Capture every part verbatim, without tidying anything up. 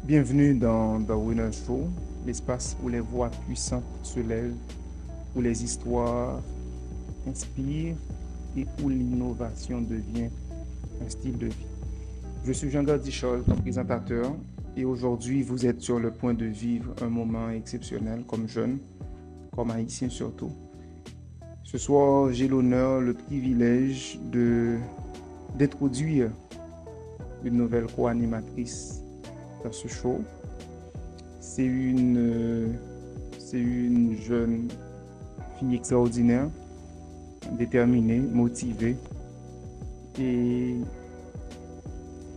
Bienvenue dans The Winner Show, l'espace où les voix puissantes se lèvent, où les histoires inspirent et où l'innovation devient un style de vie. Je suis Jean Gardy Charles, ton présentateur, et aujourd'hui, vous êtes sur le point de vivre un moment exceptionnel comme jeune, comme Haïtien surtout. Ce soir, j'ai l'honneur, le privilège de d'introduire une nouvelle co-animatrice dans ce show. C'est une, euh, c'est une jeune fille extraordinaire, déterminée, motivée et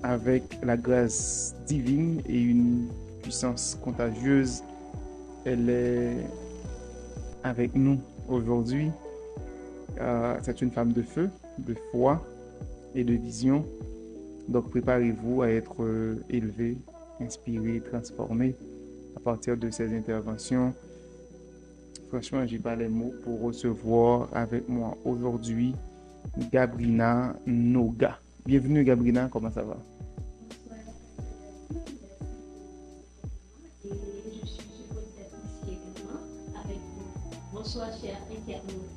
avec la grâce divine et une puissance contagieuse, elle est avec nous aujourd'hui. Euh, c'est une femme de feu, de foi et de vision. Donc préparez-vous à être euh, élevé, inspiré, transformé à partir de ces interventions. Franchement, j'ai pas les mots pour recevoir avec moi aujourd'hui Gabrina Noga. Bienvenue Gabrina, comment ça va? Bonsoir, Docteur David. Merci beaucoup pour votre temps. Et je suis heureuse d'être ici également avec vous. Bonsoir, chers internautes.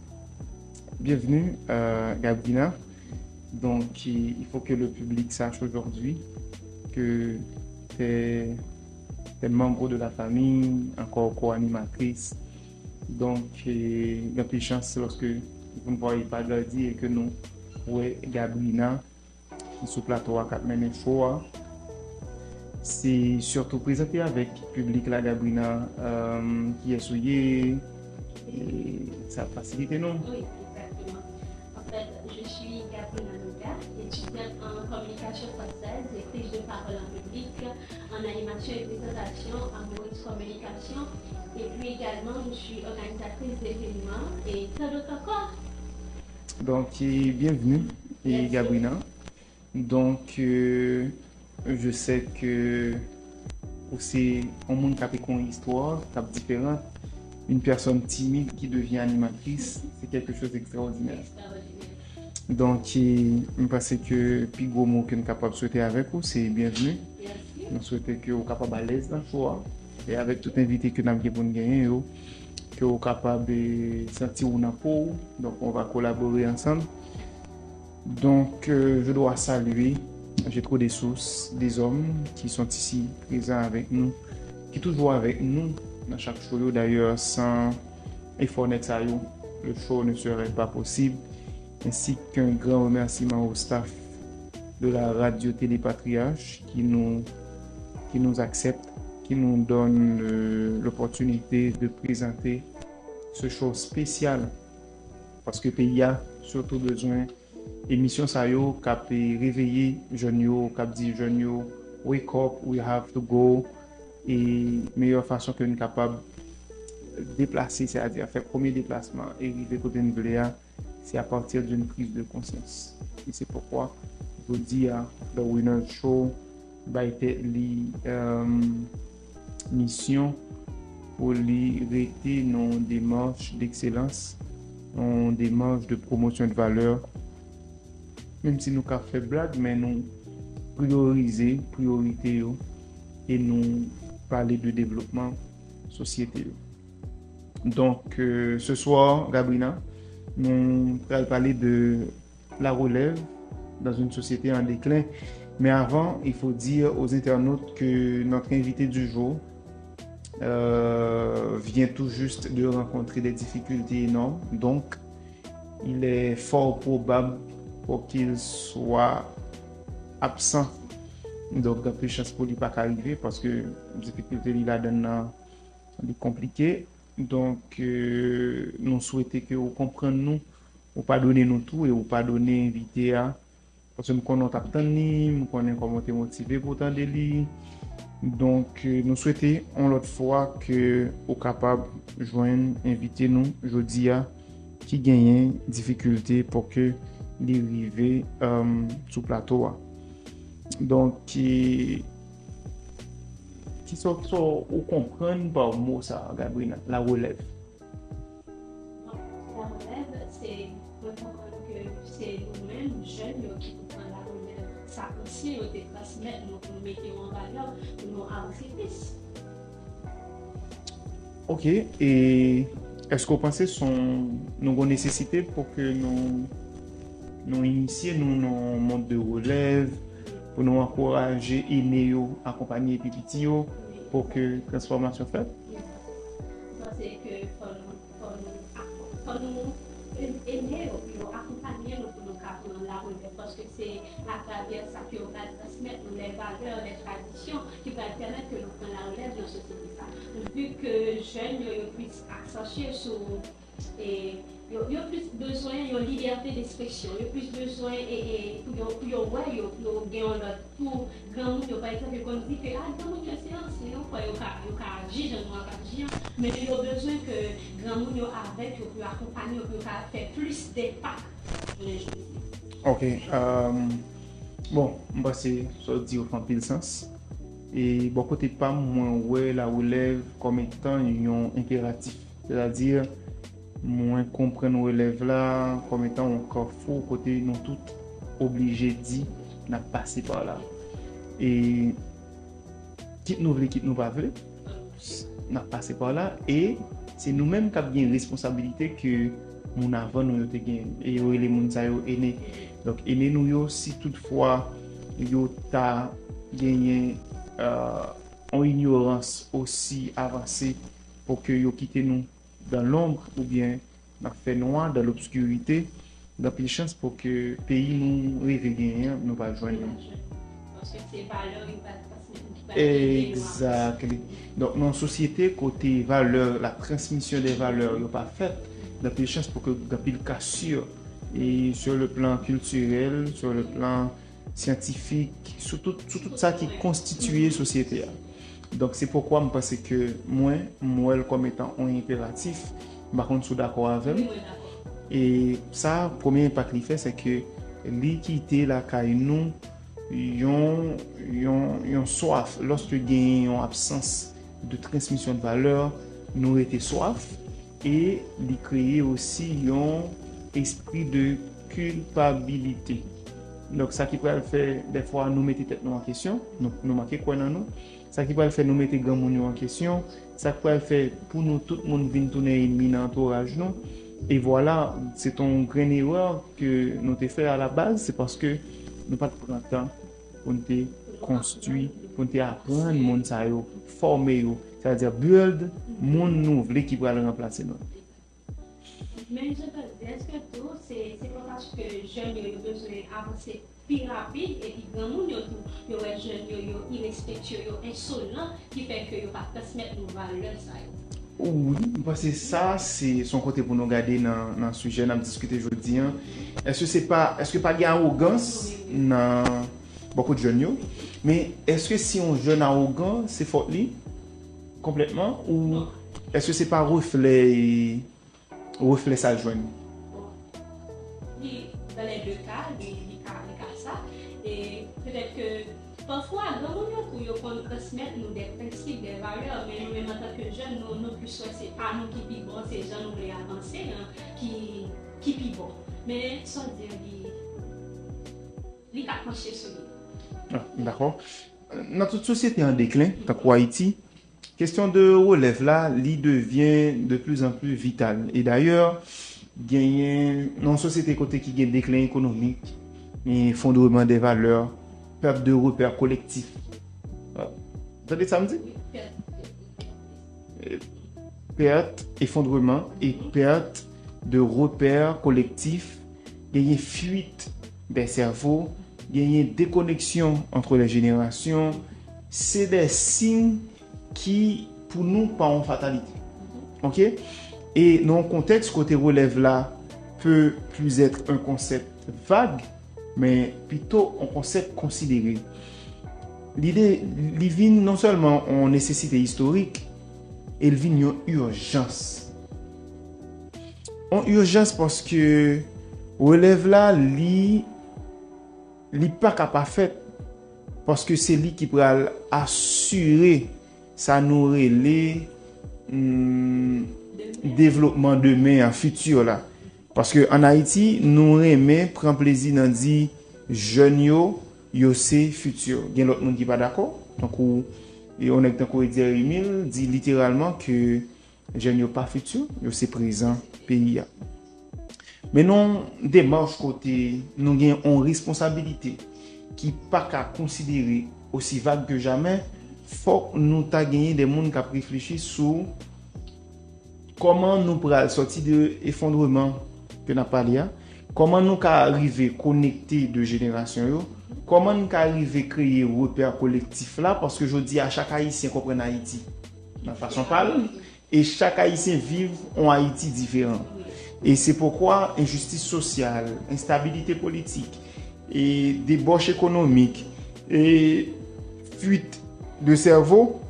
Bienvenue, euh, Gabrina. Donc, il faut que le public sache aujourd'hui que tu es, membre de la famille, encore co-animatrice. Donc, euh, il y a plus de chance lorsque vous ne voyez pas Gardy et que nous, ouais, Gabrina, ki sou plato a k ap mennen show a. Se sitou prezante avèk piblik la Gabrina, euh, kiyès ou ye, e sa ap fasilite nou. Oui, exactement. En fait, je suis Gabrina Noga, étudiante en communication française, lectrice de parole en public, en animation et présentation, amoureuse communication, et puis également je suis organisatrice d'événements et tant d'autres encore. Donc, et bienvenue, et Gabrina. Donk, euh, je sais que ou se yon moun k ap ekri yon istwa k ap diferan. Une personne timide qui devient animatrice, c'est quelque chose d'extraordinaire. Donk, euh, m panse ke pi gwo mo ke n kapab swete avèk ou, se bienvenue. Nou swete ke ou kapab alèz nan show a. E avèk tout envite ke n ap gen pou n genyen yo, ke ou kapab eh, santi ou nan po ou. Donk, on va collaborer ensemble. Donc, euh, je dois saluer, j'ai trop de sources, des hommes qui sont ici présents avec nous, qui toujours avec nous dans chaque show. D'ailleurs, sans effort nèg sa yo, le show ne serait pas possible. Ainsi qu'un grand remerciement au staff de la radio Télé Patriarche qui nous, qui nous accepte, qui nous donne euh, l'opportunité de présenter ce show spécial. Paske peyi a sitou bezwen emisyon sa yo k ap reveye jèn yo, k ap di jèn yo, wake up, we have to go. E meyè fason ke n kapab deplase, sètadi fè premye deplasman e rive kote n vle a, se apati d'une prise de conscience. E se poukwa jodi a The Winner Show bay tèt li euh, misyon pou li rete nan yon demach d'ekselans, nan yon demach de promosyon de valè, menm si nou ka fè blag, men nou priyorize priyorite yo e nou pale de devlopman sosyete yo. Donk, euh, ce soir, Gabrina, nou pral pale de la relève dans une société en déclin. Mais avant, il faut dire aux internautes que notre invité du jour euh, vient tout juste de rencontrer des difficultés énormes. Donc, il est fort probable pour qu'il soit absent. Donk, gen plis chans pou li pa ka rive paske difikilte li ladan nan li konplike. Donk, euh, nou swete ke ou konprann nou, ou padone nou tou e ou padone envite a. Paske m konnen w t ap tann li, m konnen kòman w te motive pou w tande li. Donk, euh, nou swete yon lòt fwa ke ou kapab jwenn envite nou jodi a ki genyen difikilte pou ke li rive euh, sou plato a. Donk, ki, kisa, kisa ou konprann pa mo sa, Gabrina, la relève? Bon, la relève, se mwen konprann ke se nou menm, jèn yo, ki pou pran la relève sa ansyen yo te transmèt nou pou nou mete yo an valè, pou nou avanse, Ok, e èske w panse se yon, nou gen nesesite pou ke nou, nou inisye nou nan yon mond de relèv, pou nou ankouraje ene yo akonpanye pi piti yo pou ke transfòmasyon fèt? Mwen panse ke fò nou, fò nou, fò nou ede yo pou yo akonpanye nou pou nou ka pran la relèv, paske se atravè sa ke yo pral transmèt nou, lè valè, lè tradisyon ki pral pèmèt ke nou pran la relèv nan sosyete sa. Vu ke jèn yo, yo plis aksantye sou e yo, yo plis bezwen yon libète d'ekspresyon, yo plis bezwen e, e, pou yo, pou yo wè yo, pou yo gen yon lòt tou. Granmoun yo, pa egzanp, yo konn di ke a granmoun yo se ansyen, yo kwè yo ka, yo ka aji jan nou ap aji an, men yo bezwen ke granmoun yo avèk yo, pou yo akonpanye yo, pou yo ka fè plis denpak jounen jodi a. Ok, um, bon, m panse sa w di yo fè anpil sans. E bò kote pa m, mwen wè la relèv kòm etan yon enperatif. Sètadi, mwen konprann relèv la kòm etan yon kafou kote nou tout oblije di n ap pase pa la. E kit nou vle, kit nou pa vle, n ap pase pa la. E se nou menm k ap gen responsabilite ke moun avan nou yo te gen. E yo rele moun sa yo ene. Donk, ene nou yo, si toutfwa yo ta genyen yon inyorans osi avanse pou ke yo kite nou dans l'ombre oubyen nan fènwa, dans l'obscurité, gen anpil chans pou ke peyi nou reve genyen an, nou pa jwenn li. Exactly. Donk, nan yon sosyete kote valè, la transmisyon de valè yo pa fèt, gen anpil chans pou ke gen anpil kasir, e sur le plan culturel, sur le plan syantifik, sou tout, sou tout sa ki konstitiye sosyete a. Donk, se poukwa m panse ke mwen, m wè l kòm etan yon enperatif, m pa konn si w dakò avè m. E sa, premye enpak li fè, se ke li kite lakay nou yon, yon, yon swaf. Lòske genyen yon absans de transmisyon de valè, nou rete swaf. E li kreye osi yon espri de kilpabilite. Donk, sa ki pral fè, dèfwa, nou mete tèt nou an kesyon, nou, nou manke kwè nan nou. Sa ki pral fè nou mete granmoun yo an kesyon. Sa ki pral fè pou nou tout moun vin tounen enmi nan antouraj nou. E vwala, se te yon grenn erè ke nou te fè a la baz, se paske nou pa t pran tan pou n te konstwi, pou n te aprann moun sa yo, fòme yo, sètadi build moun nou vle ki pral ranplase nou. Men jan w di, èske tou se, se pa paske jèn yo, yo bezwen avanse pi rapid, epi granmoun yo tou, yo wè jèn yo, yo irespektye, yo ensolan, ki fè ke yo pa transmèt nou valè sa yo? Wi, m panse sa se, se yon kote pou nou gade nan, nan sijè n ap diskite jodi a. Èske se pa, èske pa gen awogans nan bò kot jèn yo? Men èske si yon jèn awogan, se fòt li konplètman? Ou èske se pa reflè, reflè sa l jwenn? Li, dans les deux cas, li, li ka, li ka sa. E petèt ke pafwa, granmoun yo tou, yo konn transmèt nou de prensip, de valè, men nou menm antanke jèn, nou, nou plis wè se pa nou ki pi bon, se jan nou vle avanse an ki, ki pi bon. Men sa w di an, li, li ka panche sou li. Ah, dakò. Nan tout sosyete an deklen, tankou Ayiti, kesyon de relèv la, li devyen de plus en plus vital. E dayè, genyen nan yon sosyete kote ki gen deklen ekonomik, gen efondreman de valè, pèt de repè kolektif. Tande sa m di? Pèt, efondreman e pèt de repè kolektif, genyen fuit de sèvo, genyen dekoneksyon entre les générations. Se de siy ki, pou nou, pa yon fatalite. Ok? E nan yon kontèks kote relèv la peut plus être un concept vague, men pito yon konsèp konsidere. Lide, li vin non sèlman yon nesesite istorik, e l vin yon ijans. Yon ijans paske relèv la, li, li pa ka pa fèt, paske se li ki pral asire sa nou rele, hmm, devlopman demen an, fiti la. Paske ann Ayiti, nou renmen pran plezi nan di jèn yo, yo se fiti. Gen lòt moun ki pa dakò. Tankou, e yon nèg tankou Edzer Emile di literalman ke Jèn yo pa fiti, yo se prezan peyi a. Men nan yon demach kote nou gen yon responsabilite ki pa ka konsidere osi vag ke jamè, fòk nou ta genyen de moun k ap reflechi sou kòman nou pral sòti de efondreman ke n ap pale a, kòman nou ka rive konekte de jenerasyon yo, kòman n ka rive kreye repè kolektif la, paske jodi a chak Ayisyen konprann Ayiti nan fason pa l, e chak Ayisyen viv yon Ayiti diferan. E se pokwa enjistis sosyal, enstabilite politik, e debòch ekonomik, e fuit de sèvo,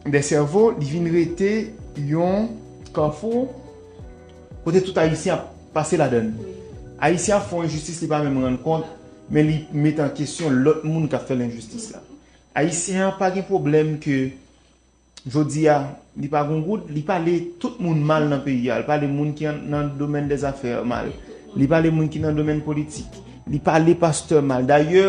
de sèvo, li vin rete yon kafou kote tout Ayisyen ap pase ladan l. Ayisyen ap fè yon enjistis, li pa menm rann kont, men li met an kesyon lòt moun k ap fè lenjistis la. Ayisyen an pa gen pwoblèm ke jodi a, li pa gon goud, li pale tout moun mal nan peyi a, li pale moun ki an- nan domèn dèzafè mal, li pale moun ki nan domèn politik, li pale pastè mal. Dayè,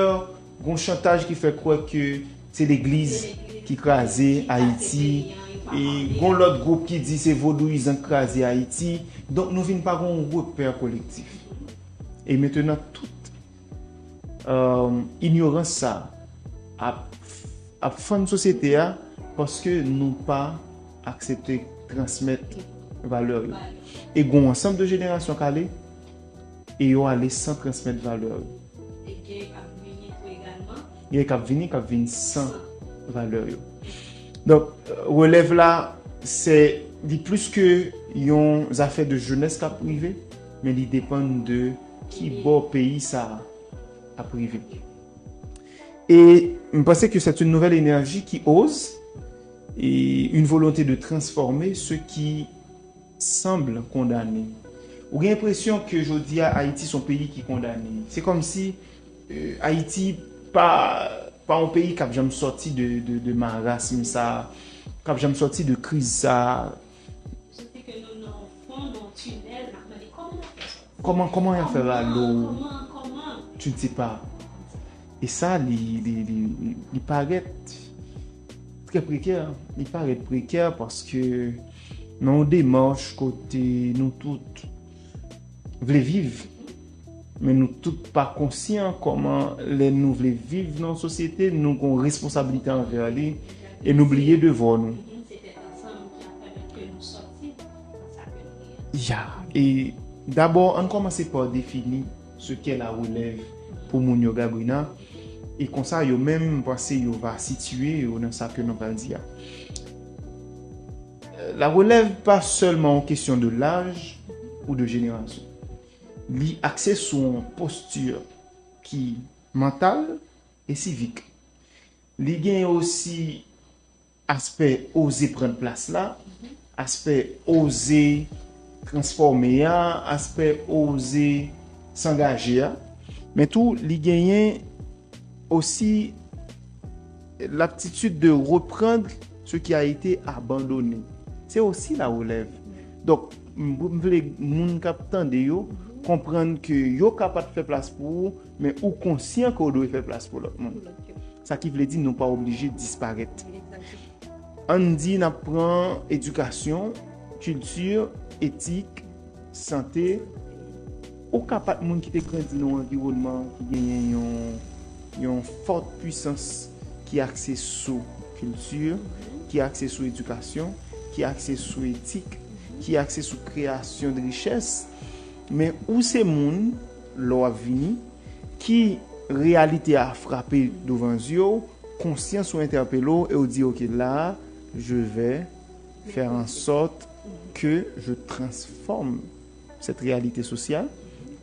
gon chantaj ki fè kwè ke se legliz ki kraze Ayiti, e gon lòt gwoup ki di se vodouyizan k kraze Ayiti. Donk nou vin pa gon repè kolektif. E mentenan tout um, inyorans sa ap, ap fann sosyete a paske nou pa aksepte transmèt valè yo. E gon ansanm de jenerasyon k ale e yo ale san transmèt valè yo. Gen k ap vini k ap vin san valè yo. Donk, relèv la, se li plis ke yon zafè de jenès k ap rive, men li depann de ki bò peyi sa a ap rive. E m panse ke c'est une nouvelle énergie qui ose et une volonté de transformer ceux qui semblent condamnés. Ou gen enpresyon ke jodi a Ayiti se yon peyi ki kondane. Se kòmsi euh, Ayiti pa pa yon peyi k ap janm sòti de, de, de marasm sa, k ap janm sòti de kriz sa. Kòman, kòman y ap fè rale w? Tu ne sais pas. E sa, li, li, li, li parèt trè prekè. Li parèt prekè paske nan yon demach kote nou tout vle viv, men nou tout pa konsyan kòman lè nou vle viv nan yon sosyete, nou gon responsablite anvè li e nou bliye devwa nou. Ya, e dabò, ann kòmanse pa defini ce qu'est la relève pou moun yo, Gabrina, e konsa yo menm, m panse yo va sitiye yo nan sa ke nou pral di a. La relève pa sèlman yon kesyon de laj ou de jenerasyon. Li akse sou yon posti ki mantal e sivik. Li gen osi aspè oze pran plas la, aspè oze transfòme a, aspè oze s'engager a. Men tou, li genyen aussi l'aptitude de reprendre ce qui a été abandonné. C'est aussi la relève. Donk, m m vle moun k ap tande yo konprann ke yo ka pa t fè plas pou ou, men ou konsyan ke w dwe fè plas pou lòt moun. Sa ki vle di nou pa oblije disparèt. Ann di n ap pran edikasyon, kilti, etik, sante. Ou ka pa t moun ki te grandi nan yon anviwònman ki genyen yon, yon fòt pwisans ki akse sou kilti, ki akse sou edikasyon, ki akse sou etik, ki akse sou kreyasyon de richès. Men ou se moun, lè w ap vini, ki reyalite a frape douvan zye w, konsyans ou entèpele w e w di, ok, la, je vais faire en sorte que je transforme cette réalité sociale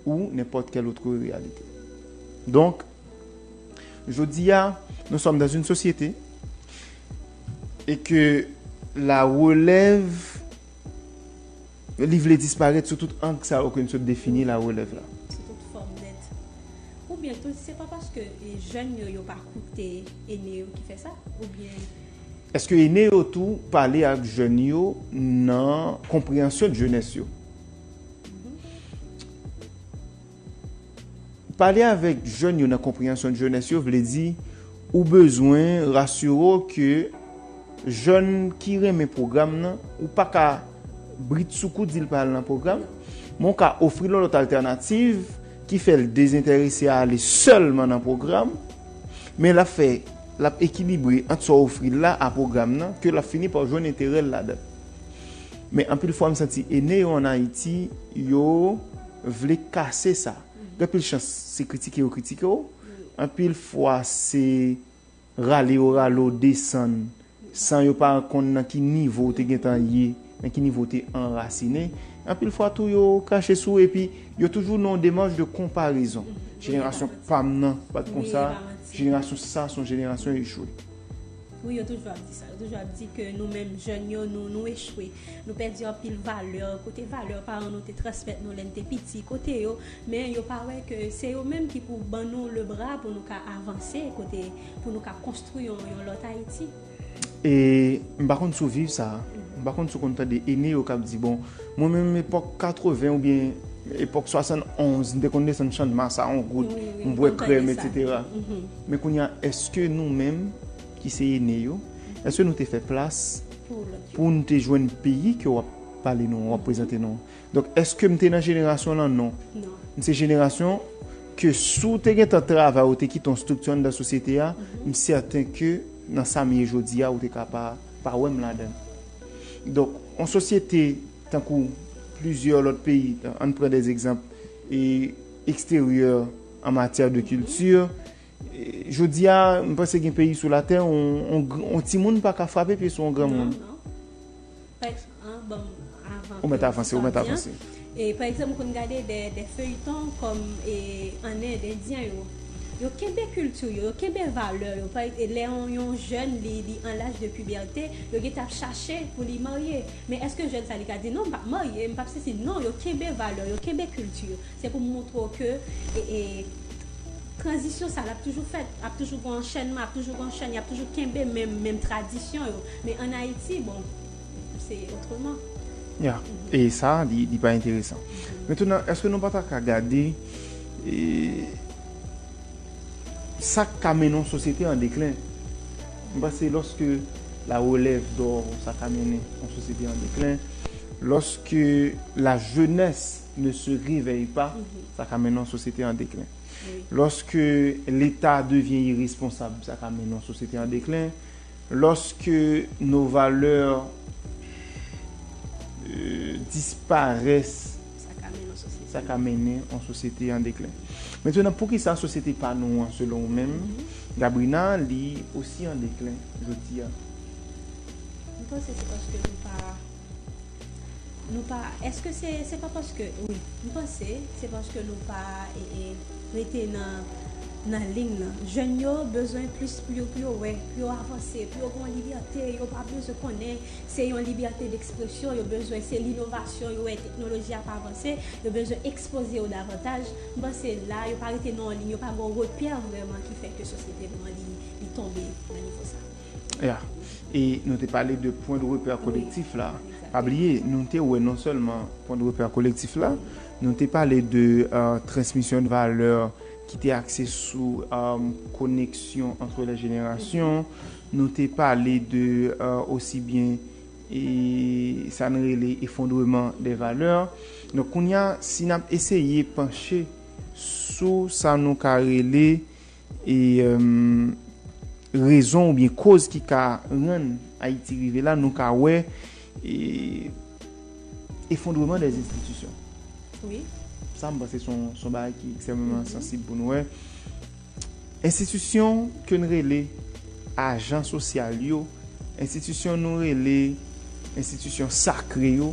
ou n'importe quelle autre réalité. Donc, jodi a, nous sommes dans une société et que la relève li vle disparèt sou tout ang sa yo ke n sot defini la relève la. Sou tout fòm nèt. Oubyen tou, se pa paske e, jèn yo, yo pa koute ene yo ki fè sa? Oubyen Èske ene yo tou pale ak jèn yo nan konpreyansyon de jenès yo? Pale avèk jèn yo nan konpreyansyon de jenès yo vle di ou bezwen rasire w ke jèn ki renmen pwogram nan, ou pa ka bridsoukou di l pa al nan pwogram, men w ka ofri l yon lòt altènativ ki fè l dezenterese a ale sèlman nan pwogram, men l ap fè, l ap ekilibre ant sa w ofri l la a pwogram nan, ke l ap fini pa jwenn enterè l ladan l. Men anpil fwa, m santi ene yo ann Ayiti, yo vle kase sa. Gen anpil chans, se kritike yo kritike w. Anpil fwa, se rale yo rale w desann, san yo pa konn nan ki nivo w te gentan ye, nan ki nivo w te anrasine. Anpil fwa tou, yo krache sou w, epi yo toujou nan yon demach de konparezon. Jenerasyon pa m nan pa t konsa, jenerasyon sa se yon jenerasyon echwe. Wi, yo toujou ap di sa. Yo toujou ap di ke nou menm jèn yo, nou, nou echwe. Nou pèdi anpil valè, kote valè paran nou te transmèt nou lè n te piti, kote yo, men yo pa wè ke se yo menm ki pou ban nou lebra pou nou ka avanse, kote pou nou ka konstwi yon, yon lòt Ayiti. E m pa konn si w viv sa, m pa konn si w konn tande ene yo k ap di, bon, mwen menm epòk katreven oubyen epòk swasannonz, m te konn desann Channmas a yon goud, m bwè krèm, etsetera. Men kounye a, èske nou menm ki se ene yo, èske nou te fè plas pou nou te jwenn peyi ke w ap pale nou, w ap prezante nou? Donk, èske m te nan jenerasyon lan? Non. M se jenerasyon ke si w te gentan travay, ou te kite yon estrikti anndan sosyete a, m sèten ke nan sa m ye jodi a, ou te ka pa, pa wè m ladan l. Donk, yon sosyete tankou plizyè lòt peyi, ann pran dè egzanp, e, eksteryè an matyè de kilti, e, jodi a, m panse gen peyi sou latè, on, on, on timoun pa ka frape pye sou yon granmoun. Non, non. Pa ex-, an, bon, avan Ou mèt avanse, ou mèt avanse. E, pa egzanp, ou konn gade de, de feuilleton kòm e, an End, Endyen yo. Yo kenbe kilti yo, yo kenbe valè yo. Pa, e, lè yon, yon jèn li, li an laj de pibète, yo gentan ap chache pou li marye. Men èske jèn sa li ka di, "Non, m p ap marye, m p ap sesi"? Non, yo kenbe valè yo, yo kenbe kilti yo. Se pou montre w ke e, e, tranzisyon sa l ap toujou fèt, ap toujou gen anchènman, ap toujou gen anchèn, y ap toujou kenbe menm, menm tradisyon yo. Men ann Ayiti, bon, se otreman. Ya, e sa, li, li pa enteresan. Mentnan, èske nou pa ta ka gade e, sa k ka mennen yon sosyete an deklen? M panse lòske la relève dort, sa ka mennen yon sosyete an deklen. Lorsque la jeunesse ne se réveille pas, sa ka mennen yon sosyete an deklen. Lorsque l'État devient irresponsable, sa ka mennen yon sosyete an deklen. Lorsque nos valeurs euh, disparaissent, Sa ka mennen yon sosyete. Sa ka mennen yon sosyete an deklen. Mentnan, poukisa sosyete pa nou an, selon ou menm, Gabrina, li osi an deklen jodi a? M panse se paske nou pa, nou pa, èske se, se pa paske, wi, m panse se paske nou pa e, e, rete nan, nan liy nan. Jèn yo bezwen plis pou yo, pou yo wè, pou yo avanse, pou yo gen yon libète, yo pa bezwen konnen se yon libète dekspresyon yo bezwen, se linovasyon yo wè, teknoloji ap avanse, yo bezwen ekspoze yo davantaj. M panse la, yo pa rete nan yon liy, yo pa gen yon repè vrèman ki fè ke sosyete nou an li, li tonbe nan nivo sa. Ya. E nou te pale de pwen de repè kolektif la. Pa bliye, nou te wè non sèlman pwen de repè kolektif la, nou te pale de euh, transmisyon de valè ki te akse sou euh, koneksyon entre les générations, nou te pale de euh, osi byen e sa n rele effondrement des valeurs. Donk, kounye a, si n ap eseye panche sou sa nou ka rele e, euh, rezon oubyen koz ki ka rann Ayiti rive la, nou ka wè e, effondrement des institutions. Wi. Sa, m panse se yon, se yon bagay ki ekstrèmeman sansib pou nou wè. Enstitisyon ke n rele ajan sosyal yo, enstitisyon nou rele enstitisyon sakre yo,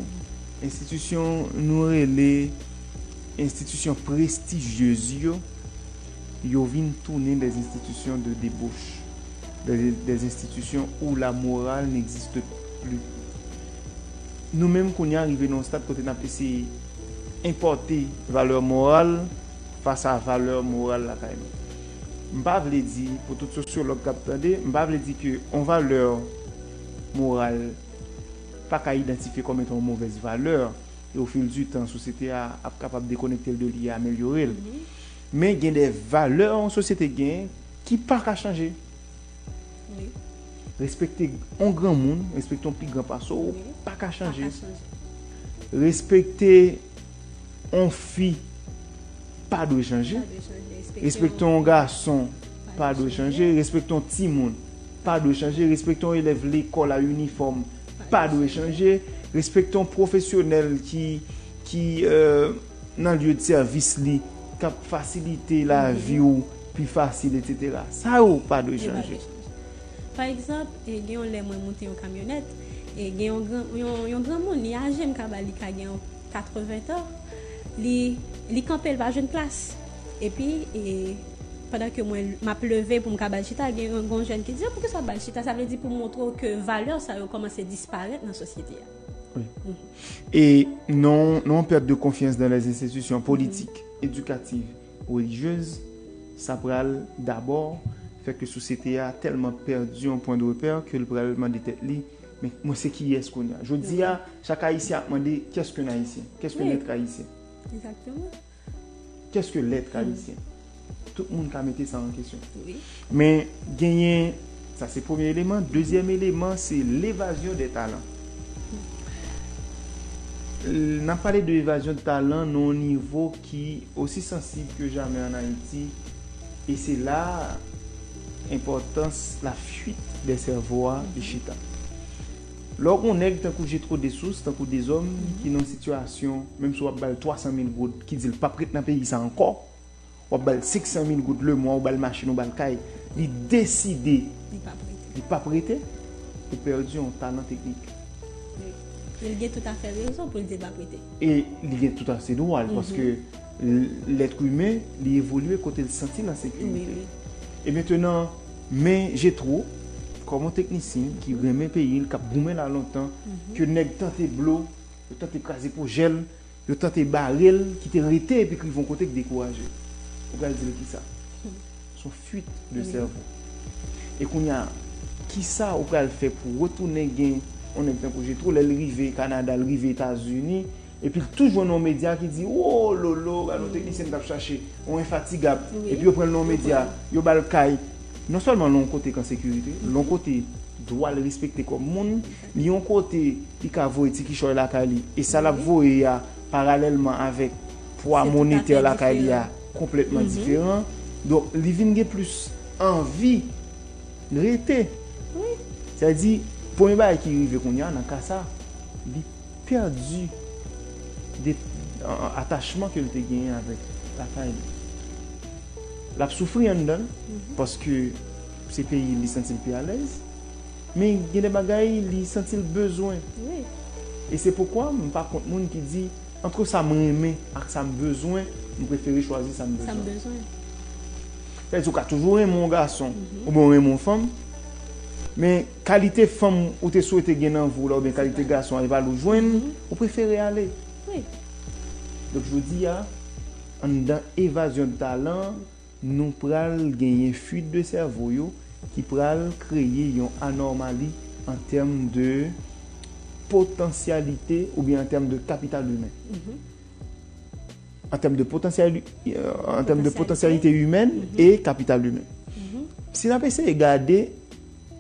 enstitisyon nou rele enstitisyon prestijyez yo, yo vin tounen des institutions de débauche, des, des institutions où la morale n'existe plus. Nou menm kounye a rive nan yon stad kote n ap eseye enpòte valè moral fas a valè moral lakay nou. M pa vle di, pou tout sosyològ k ap tande, m pa vle di ke yon valè moral pa ka idantifye kòm etan yon movèz valè, e au fil du temps, sosyete a ap kapab dekonekte l de li e amelyore l. Men gen de valè yon sosyete gen ki pa ka chanje. Wi. Respekte yon granmoun, respekte yon pi gran pase w, pa ka Pa chanje. ka chanje. Respekte yon fi pa dwe chanje. Respekte yon gason pa dwe chanje. Respekte yon timoun pa dwe chanje. Respekte yon elèv lekòl a inifòm pa dwe chanje. Respekte yon pwofesyonèl ki, ki, euh, nan lye de sèvis li, k ap fasilite lavi w pi fasil, etsetera. Sa yo pa dwe chanje. Pa egzanp, e, gen yon lè mwen moute yon kamyonèt, e gen yon gran, yon, yon granmoun, li aje, m ka ba li ka gen yon katreven tan, li, li kanpe, l pa jwenn plas. Epi, e, pandan ke mwen, m ap leve pou m ka ba l chita, gen yon, yon jèn ki di, "Poukisa w ap ba l chita?" Sa vle di pou montre w ke valè sa yo kòmanse disparèt nan sosyete a. Wi. E nan, nan yon pèt de konfyans dans les institutions politiques, éducatives, religieuses, sa pral dabò fè ke sosyete a tèlman pèdi yon pwen de repè ke l pral mande tèt li, "Men mwen se kiyès kounye a?" Jodi a, chak Ayisyen ap mande, "Qu'est-ce qu'un Haïtien? Qu'est-ce qu'un être haïtien?" Exactement. Qu'est-ce que l'être haïtien? Tout moun ka mete sa an kesyon. Men genyen, sa se premye eleman. Dezyèm eleman, se l'évasion des talents. N ap pale de evazyon de talan nan yon nivo ki osi sansib ke jamè ann Ayiti, e se la enpòtans la fuite des cerveaux a li chita. Lè w gen yon nèg tankou Jetro Dessources, tankou Dezòm, ki nan yon sitiyasyon, menm si w ap ba l twa san mil goud, ki di l p ap ret nan peyi sa ankò, w ap ba l senk san mil goud lemwa, ou ba l machin, ou ba l kay, li deside li p ap rete, ou pèdi yon talan teknik. E l gen tout afè rezon pou l di l p ap rete. E li gen tout afè dwa l, paske l-, lèt imen, li evolye kote l santi l an sekirite. E mentenan, men Jetro, kòm yon teknisyen ki renmen peyi l, k ap goumen la lontan, ke nèg tante blo, yo tante kraze pwojè l, yo tante bare l, ki te rete epi k rive yon kote k dekouraje. Ou pral di l kisa? Se yon fuite de sèvo. E kounye a, kisa ou pral fè pou retounen gen yon nèg tankou Jetro, lè l rive Kanada, l rive Etazini, epi l tou jwenn yon medya ki di, "O, lolo, gade yon teknisyen m t ap chache, yon enfatigab." Epi yo pran l nan yon medya, yo ba l kay. Non sèlman l yon kote k an sekirite, l yon kote dwa l respekte kòm moun, li yon kote li ka voye ti kichòy lakay li, e sa l ap voye a, paralèlman avèk pwa monetè lakay li a, konplètman diferan. Donk, li vin gen plis anvi rete. Sa vle di, premye bagay ki rive kounye a, nan ka sa, li pèdi de, a-, atachman ke l te genyen avèk lakay li. L ap soufri anndan l, paske se peyi li santi l pi alèz, men gen de bagay li santi l bezwen. E se poukwa m pa kont moun ki di, "Antre sa m renmen ak sa m bezwen, m prefere chwazi sa m bezwen." Sa m bezwen. Sa vle di ou ka toujou renmen yon gason, oubyen w renmen yon fanm, men kalite fanm ou te swete gen nan vi w la, oubyen kalite gason a, e pa l ou jwenn, ou prefere ale. Donk, jodi a, anndan evazyon de talan, nou pral genyen fuite de sèvo yo ki pral kreye yon anòmali an tèm de potansyalite oubyen an tèm de kapital imen. An tèm de potansyali-, euh, an tèm de potansyalite imèn e kapital imen. Si n ap eseye gade,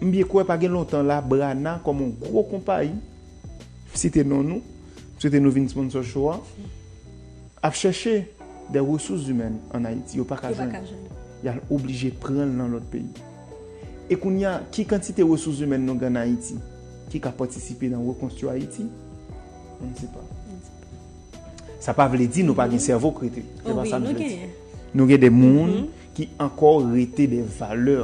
m byen kwè pa gen lontan la, Brana kòm yon gwo konpayi, site non nou, m swete nou vin sponsor show a, ap chèche de resous imèn ann Ayiti, yo pa ka jwenn. Y al oblije pran l nan lòt peyi. E kounye a, ki kantite resous imèn nou gen ann Ayiti ki ka patisipe nan rekonstwi Ayiti? On ne sait pas. Sa pa vle di nou pa gen sèvo k rete. Se pa sa m vle di. Nou gen de moun ki ankò rete de valè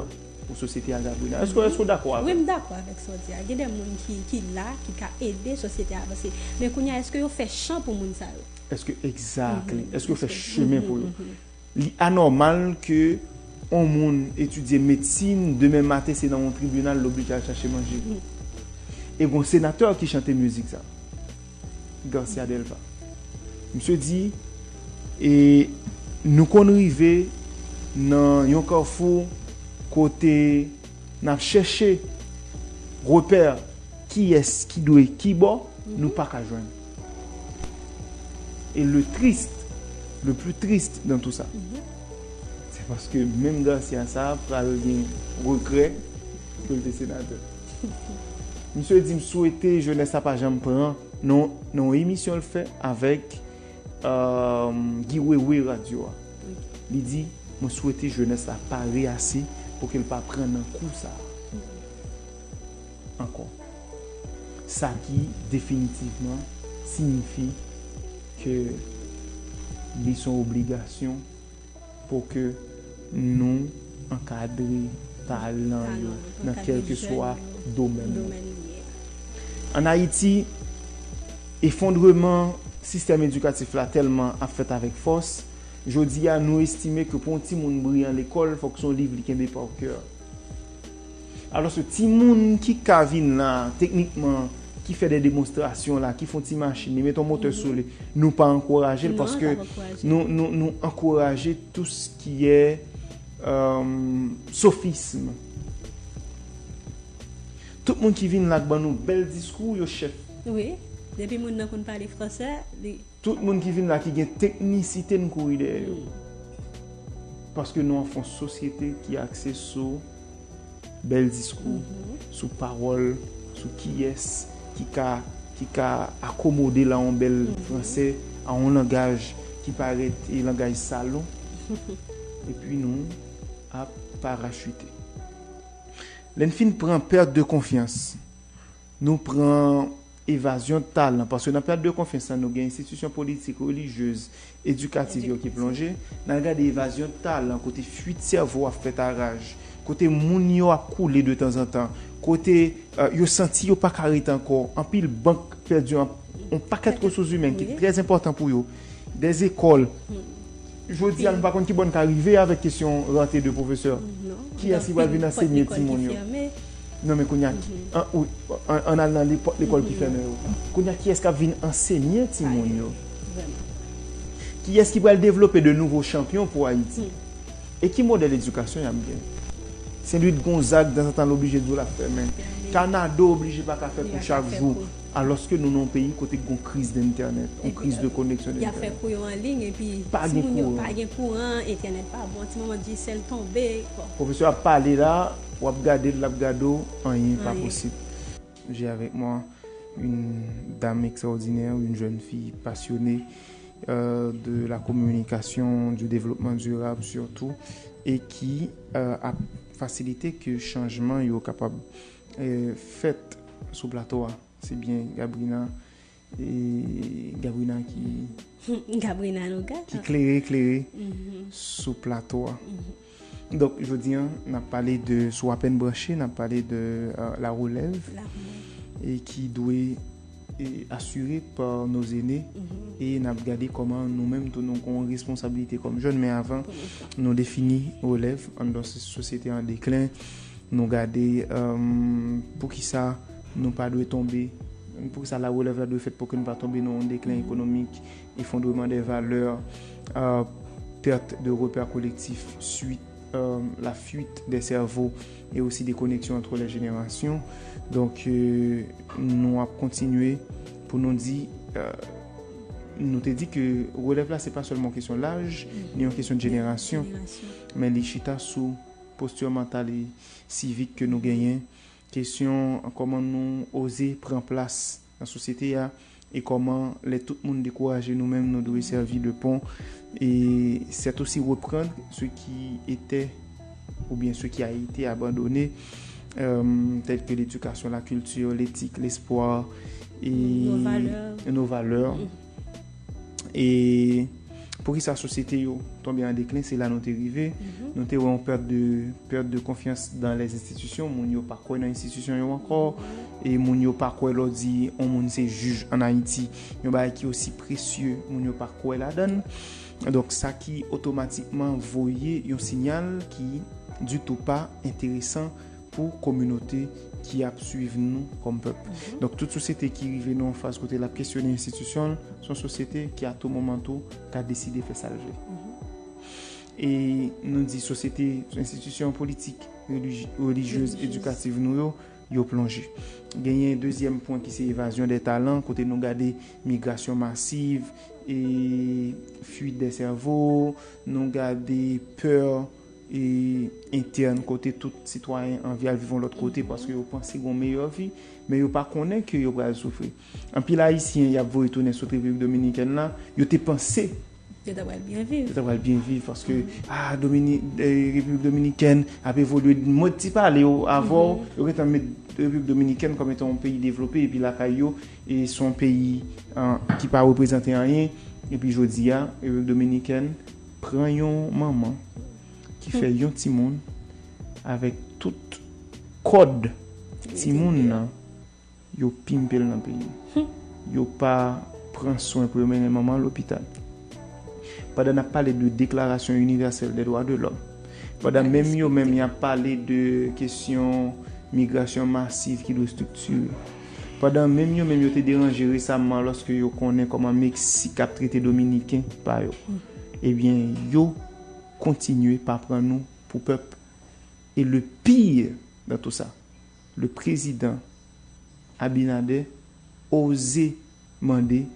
pou sosyete a, Gabriela. Èske, èske w dakò avè m? Wi, m dakò avèk sa w di a. Gen de moun ki, ki la, ki ka ede sosyete a avanse. Men kounye a, èske yo fè chan pou moun sa yo? Èske, exactly. Èske yo fè chemen pou yo? Li anòmal ke yon moun etidye medsin, demen maten se nan yon tribinal l oblije al chache manje. E gon senatè ki chante mizik sa. Garcia Delva. Misye di, e nou konn rive nan yon kafou kote n ap chèche repè kiyès ki dwe ki bò, nou pa ka jwenn. E le triste, le plus triste dans tout ça, se paske menm Garcia sa a pral gen regrè ke l te senatè. Misye di, "M swete jenès la pa janm pran Nan nan yon emisyon l fè avèk, euh, Guy Wewe radyo a. Li di, mwen swete jenès la pare ase pou ke l pa pran nan kou sa a ankò. Sa ki definitivman siyifi ke li se yon obligasyon pou ke nou ankadre talan yo nan kèlkeswa domèn. An Ayiti, efondreman sistèm edikatif la tèlman ap fèt avèk fòs, jodi a nou estime ke pou yon timoun briyan lekòl, fòk se yon liv li kenbe pa kè. Alòske timoun ki ka vin la, teknikman, ki fè de demonstrasyon la, ki fè yon ti machin, li mete yon motè sou li, nou pa ankouraje l paske nou, nou, nou ankouraje tou s ki è, euh, sofism. Tout moun ki vin la k ban nou bèl diskou, yo chèf. Wi, depi moun nan konn pale fransè, li Tout moun ki vin la ki gen teknisite, n kouri dèyè yo. Paske nou anfon sosyete ki akse sou bèl diskou, sou pawòl, sou kiyès ki ka, ki ka akomode la yon bèl fransè, a yon langaj ki parèt e langaj salon. Epi nou ap parachite. Lè n fin pran pèt de konfyans, nou pran evazyon talan, paske nan pèt de konfyans lan, nou gen enstitisyon politik, relijyez, edikativ yo ki plonje. N al gade evazyon talan, kote fuit sèvo ap fèt a raj, kote moun yo ap koule de tanzantan, kote, euh, yo santi yo pa ka ret ankò. Anpil bank pèdi yon, yon pakèt resous imèn ki trè enpòtan pou yo. Des écoles. Jodi a, nou pa konn ki bò n ka rive avèk kesyon rantre de pwofesè. Kiyès ki pral vin ansenye timoun yo? Non, men kounye a, an, ou, an, ann al nan lepo-, lekòl ki fèmen yo. Kounye a, kiyès k ap vin ansenye timoun yo? Kiyès ki pral devlope de nouvo chanpyon pou Ayiti? E ki modèl edikasyon y ap gen? Sen Lwid Gonzag, tanzantan, l oblije di w l ap fèmen. Kanado oblije pa ka fè kou chak jou. Alòske nou nan yon peyi kote gen yon kriz de entènèt, yon kriz de koneksyon de entènèt. Y ap fè kou yo an liy, epi timoun yo pa gen kouran, entènèt pa bon, ti manman Digicel tonbe. Bon. Pwofesè ap pale la, w ap gade l, l ap gade w, anyen pa posib. J'ai avec moi une dame extraordinaire, une jeune fille passionnée, euh, de la communication, du développement durable surtout, et qui, euh, a facilité que chanjman yo kapab, euh, fèt sou plato a. Se byen Gabrina, e Gabrina ki Gabrina Noga. Ki klere, klere sou plato a. Donk, jodi a, n ap pale de, si w apèn branche, n ap pale de, euh, la relève, e ki dwe, e, asire pa nos aînés, e n ap gade kòman nou menm tou nou gen yon responsabilite kòm jèn, men avan, nou defini relève anndan sosyete an deklen, nou gade, euh, poukisa nou pa dwe tonbe, poukisa la relève la dwe fèt pou ke nou pa tonbe nan yon deklen ekonomik, effondrement des valeurs, euh, perte de repères collectifs, suite, euh, la fuite des cerveaux et aussi des connexions entre les générations. Donk, euh, nou ap kontinye pou nou di, euh, nou te di ke relève la, se pa sèlman yon kesyon laj, ni yon kesyon de jenerasyon, men li chita sou posti mantal e sivik ke nou genyen, kesyon kòman nou oze pran plas nan sosyete a, e kòman lè tout moun dekouraje, nou menm nou dwe sèvi de pon. Et c'est aussi reprendre ce qui était ou bien ce qui a été abandonné, euh, tel que l'éducation, la culture, l'éthique, l'espoir et nos valeurs. Nos valeurs. E poukisa sosyete yo tonbe an deklen, se la nou te rive. Nou te wè yon pèt de, pèt de konfyans dans les institutions. Moun yo pa kwè nan enstitisyon yo ankò. E moun yo pa kwè lè w di yon moun se jij an Ayiti, yon bagay ki osi presye, moun yo pa kwè ladan l. Donk, sa ki otomatikman voye yon siyal ki ditou pa enteresan pou kominote ki ap swiv nou kòm pèp. Donk, tout sosyete ki rive nan yon faz kote l ap kesyone enstitisyon l, se yon sosyete ki, a tou moman tou, ka deside fè sa l vle. E nou di sosyete, enstitisyon politik, relij-, relijyez, edikativ nou yo, yo plonje. Genyen dezyèm pwen ki se evazyon dè talan, kote nou gade migrasyon masiv, e fuit dè sèvo, nou gade pè e entèn kote tout sitwayen anvi al viv yon lòt kote paske yo panse gen yon meyè vi, men yo pa konnen ke yo pral soufri. Anpil Ayisyen y ap voye tounen sot Repiblik Dominikèn la, yo te panse Yo ta pral byen viv. Yo ta pral byen viv paske, ah, Domini, eh, Repiblik Dominikèn ap evolye. Mwen ti pale yo avè w, yo gentan met Repiblik Dominikèn kòm etan yon peyi devlope epi lakay yo, e se yon peyi, ah, ki pa reprezante anyen. Epi jodi a, Repiblik Dominikèn pran yon manman ki fè yon timoun avèk tout kòd timoun nan, yo pimpe l nan peyi. Yo pa pran swen pou yo mennen manman lopital. Pandan n ap pale de Déclaration Universelle des Droits de l'Homme, pandan menm yo menm y ap pale de kesyon migrasyon masiv ki dwe estriktire, pandan menm yo menm yo te deranje resaman lòske yo konnen kòman Meksik ap trete Dominiken pa yo, ebyen, yo kontinye pa pran nou pou pèp. E le pire dans tout sa, le président Abinader oze mande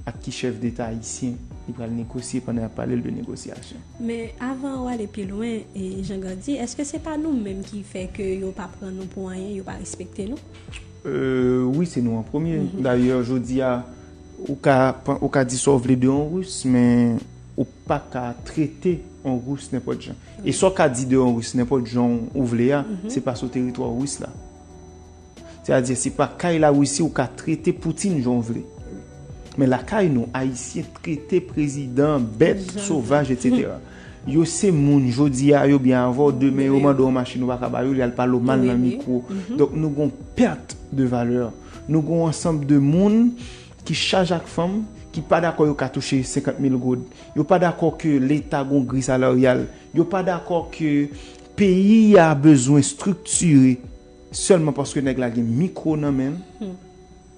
ak ki chèf deta ayisyen li pral negosye pandan y ap pale l de negosyasyon. Men avan w ale pi lwen, e, Jean Gardy, èske se pa nou menm ki fè ke yo pa pran nou pou anyen, yo pa respekte nou? Euh, wi, se nou an premye. Dayè, jodi a, ou ka, ou ka di sa w vle de yon Ris, men ou pa ka trete yon Ris nenpòt jan. E sa w ka di de yon Ris nenpòt jan ou vle a, se pa sou teritwa Ris la. Sètadi, se pa kay Larisi ou ka trete Poutine jan w vle. Men lakay nou, Ayisyen trete prezidan bèt, sovaj, etsetera. Yo se moun, jodi a, yo byen avè w, demen yo mande w yon machin ou pa ka ba yo, li al pale w mal nan mikwo. Donk, nou gon pèt de valè. Nou gon ansanm de moun ki chaj ak fanm, ki pa dakò yo ka touche senkant mil goud. Yo pa dakò ke Leta gon gri salaryal. Yo pa dakò ke peyi a bezwen estriktire sèlman paske nèg la gen mikwo nan men l.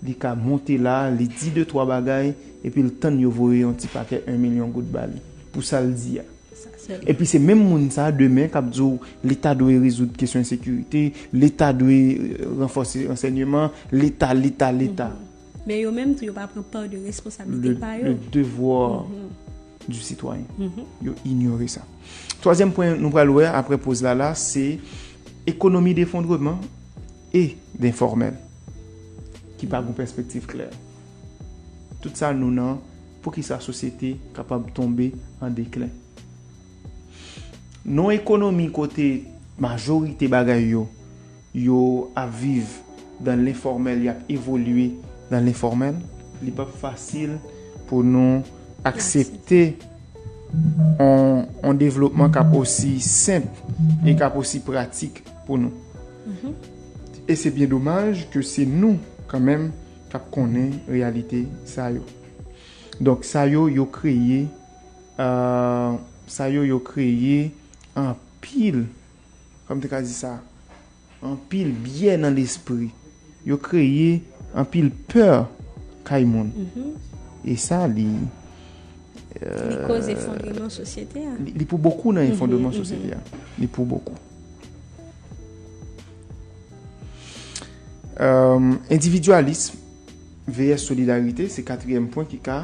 Li ka monte la, li di de twa bagay, epi l tann yo voye yon ti pakèt en milyon goud ba li pou sa l di a. Epi se menm moun sa a demen k ap di w Leta dwe rezoud kesyon ensekirite, Leta dwe, euh, ranfòse ransèyman, Leta, Leta, Leta. Men yo menm tou, yo pa pran pa de responsablite pa yo. Le devoir du citoyen. Yo inyore sa. Twazyèm pwen nou pral wè apre poz la la, se ekonomi defondreman e denfòmèl ki pa gon pèspektiv klè. Tout sa nou nan, poukisa sosyete kapab tonbe an deklen. Nou ekonomi kote majorite bagay yo, yo ap viv dan lenfòmèl, y ap evolye dan lenfòmèl, li p ap fasil pou nou aksepte on, on devlopman k ap osi senp e k ap osi pratik pou nou. E se byen domaj ke se nou, kanmenm, k ap konnen reyalite sa yo. Donk, sa yo, yo kreye, euh, sa yo, yo kreye anpil, kòman m te ka di sa, anpil byè nan lespri. Yo kreye anpil pè kay moun. E sa, li, Li koz efondreman sosyete a. Li, li pou bokou nan efondreman sosyete a. Li pou bokou. Euh, endividyalism vs solidarite, se katriyèm pwen ki ka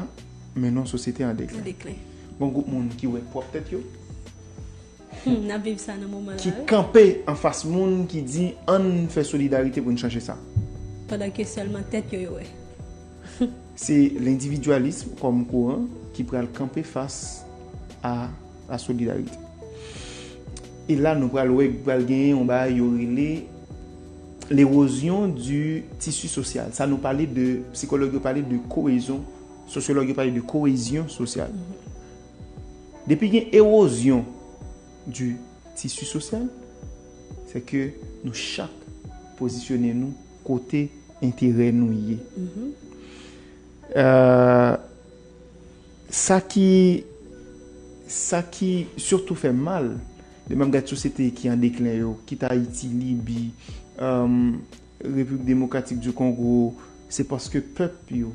mennen yon sosyete an deklen. Gon gwoup moun ki wè pwòp tèt yo, Hmm, n ap viv sa nan moman la. Ki kanpe anfas moun ki di, ann fè solidarite pou n chanje sa. Pandan ke sèlman tèt yo yo wè. Se lendividyalism kòm kouran ki pral kanpe fas a la solidarite. E la, nou pral wè, pral genyen yon bagay yo rele l'érosion du tissu social. Sa nou pale de, sikològ yo pale de kohezyon, sosyològ yo pale de kohezyon sosyal. Depi gen erozyon du tissu social, se ke nou chak pozisyone nou kote enterè nou ye. Euh, sa ki, sa ki sitou fè mal, lè m ap gad sosyete ki an deklen yo, kit Ayiti, Libi, euh, Repiblik Demokratik di Kongo, se paske pèp yo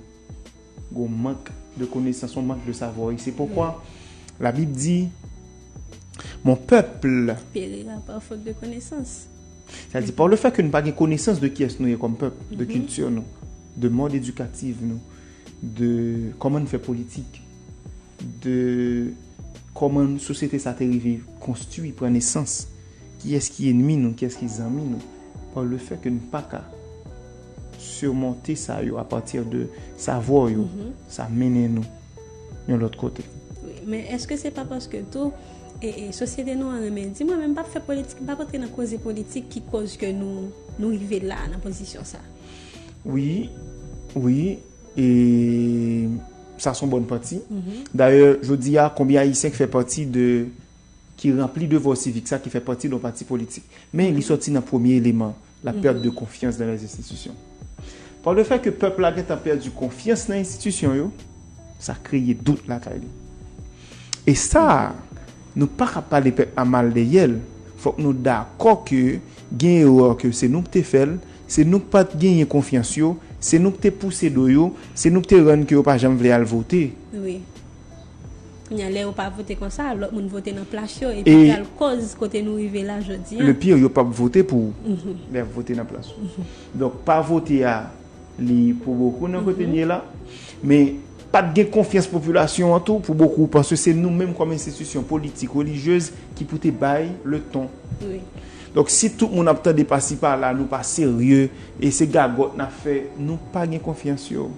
gon mank de konesans, yon mank de savwa. E se poukwa Labib di, mon peuple périra par faute de connaissance. Sa di, par le fait que nou pa gen konesans de kiyès nou ye kòm pèp, de kilti nou, de mòd edikatif nou, de kòman n fè politik, de kòman sosyete sa te rive konstwi, pran nesans, kiyès ki ènmi nou, kiyès ki zanmi nou, pa le fè ke nou pa ka sirmonte sa yo apati de savwa yo, sa mennen nou yon lòt kote. Wi, men èske se pa paske tou e, e, sosyete nou an renmen di, mwen menm m p ap fè politik, m p ap antre nan koze politik ki koz ke nou, nou rive la nan pozisyon sa? Wi, wi, e sa se yon bòn pati. Dayè, jodi a, konbyen Ayisyen ki fè pati de, ki ranpli devwa sivik sa, ki fè pati de yon pati politik? Men li sòti nan premye eleman, la perte de confiance dans les institutions. Par le fait que pèp la gentan pèdi konfyans nan enstitisyon yo, sa kreye dout lakay li. E sa, nou pa ka pale pèp la mal dèyè l. Fòk nou dakò ke gen erè ke se nou ki te fè l, se nou ki pa t genyen konfyans yo, se nou ki te pouse do yo, se nou ki te rann ke yo pa janm vle al vote. Wi. Kounye a, lè yo pa vote konsa, lòt moun vote nan plas yo, epi pral koz kote nou rive la jodi a. Le pire, yo p ap vote pou ou lè y ap vote nan plas ou. Donk, pa vote a, li pou bokou nan kote n ye la, men pa t gen konfyans popilasyon an tou pou bokou, paske se nou menm kòm enstitisyon politik, relijyez ki pou te bay le ton. Donk, si tout moun ap tande pasi pala, nou pa serye, e se gagòt n ap fè, nou pa gen konfyans yo.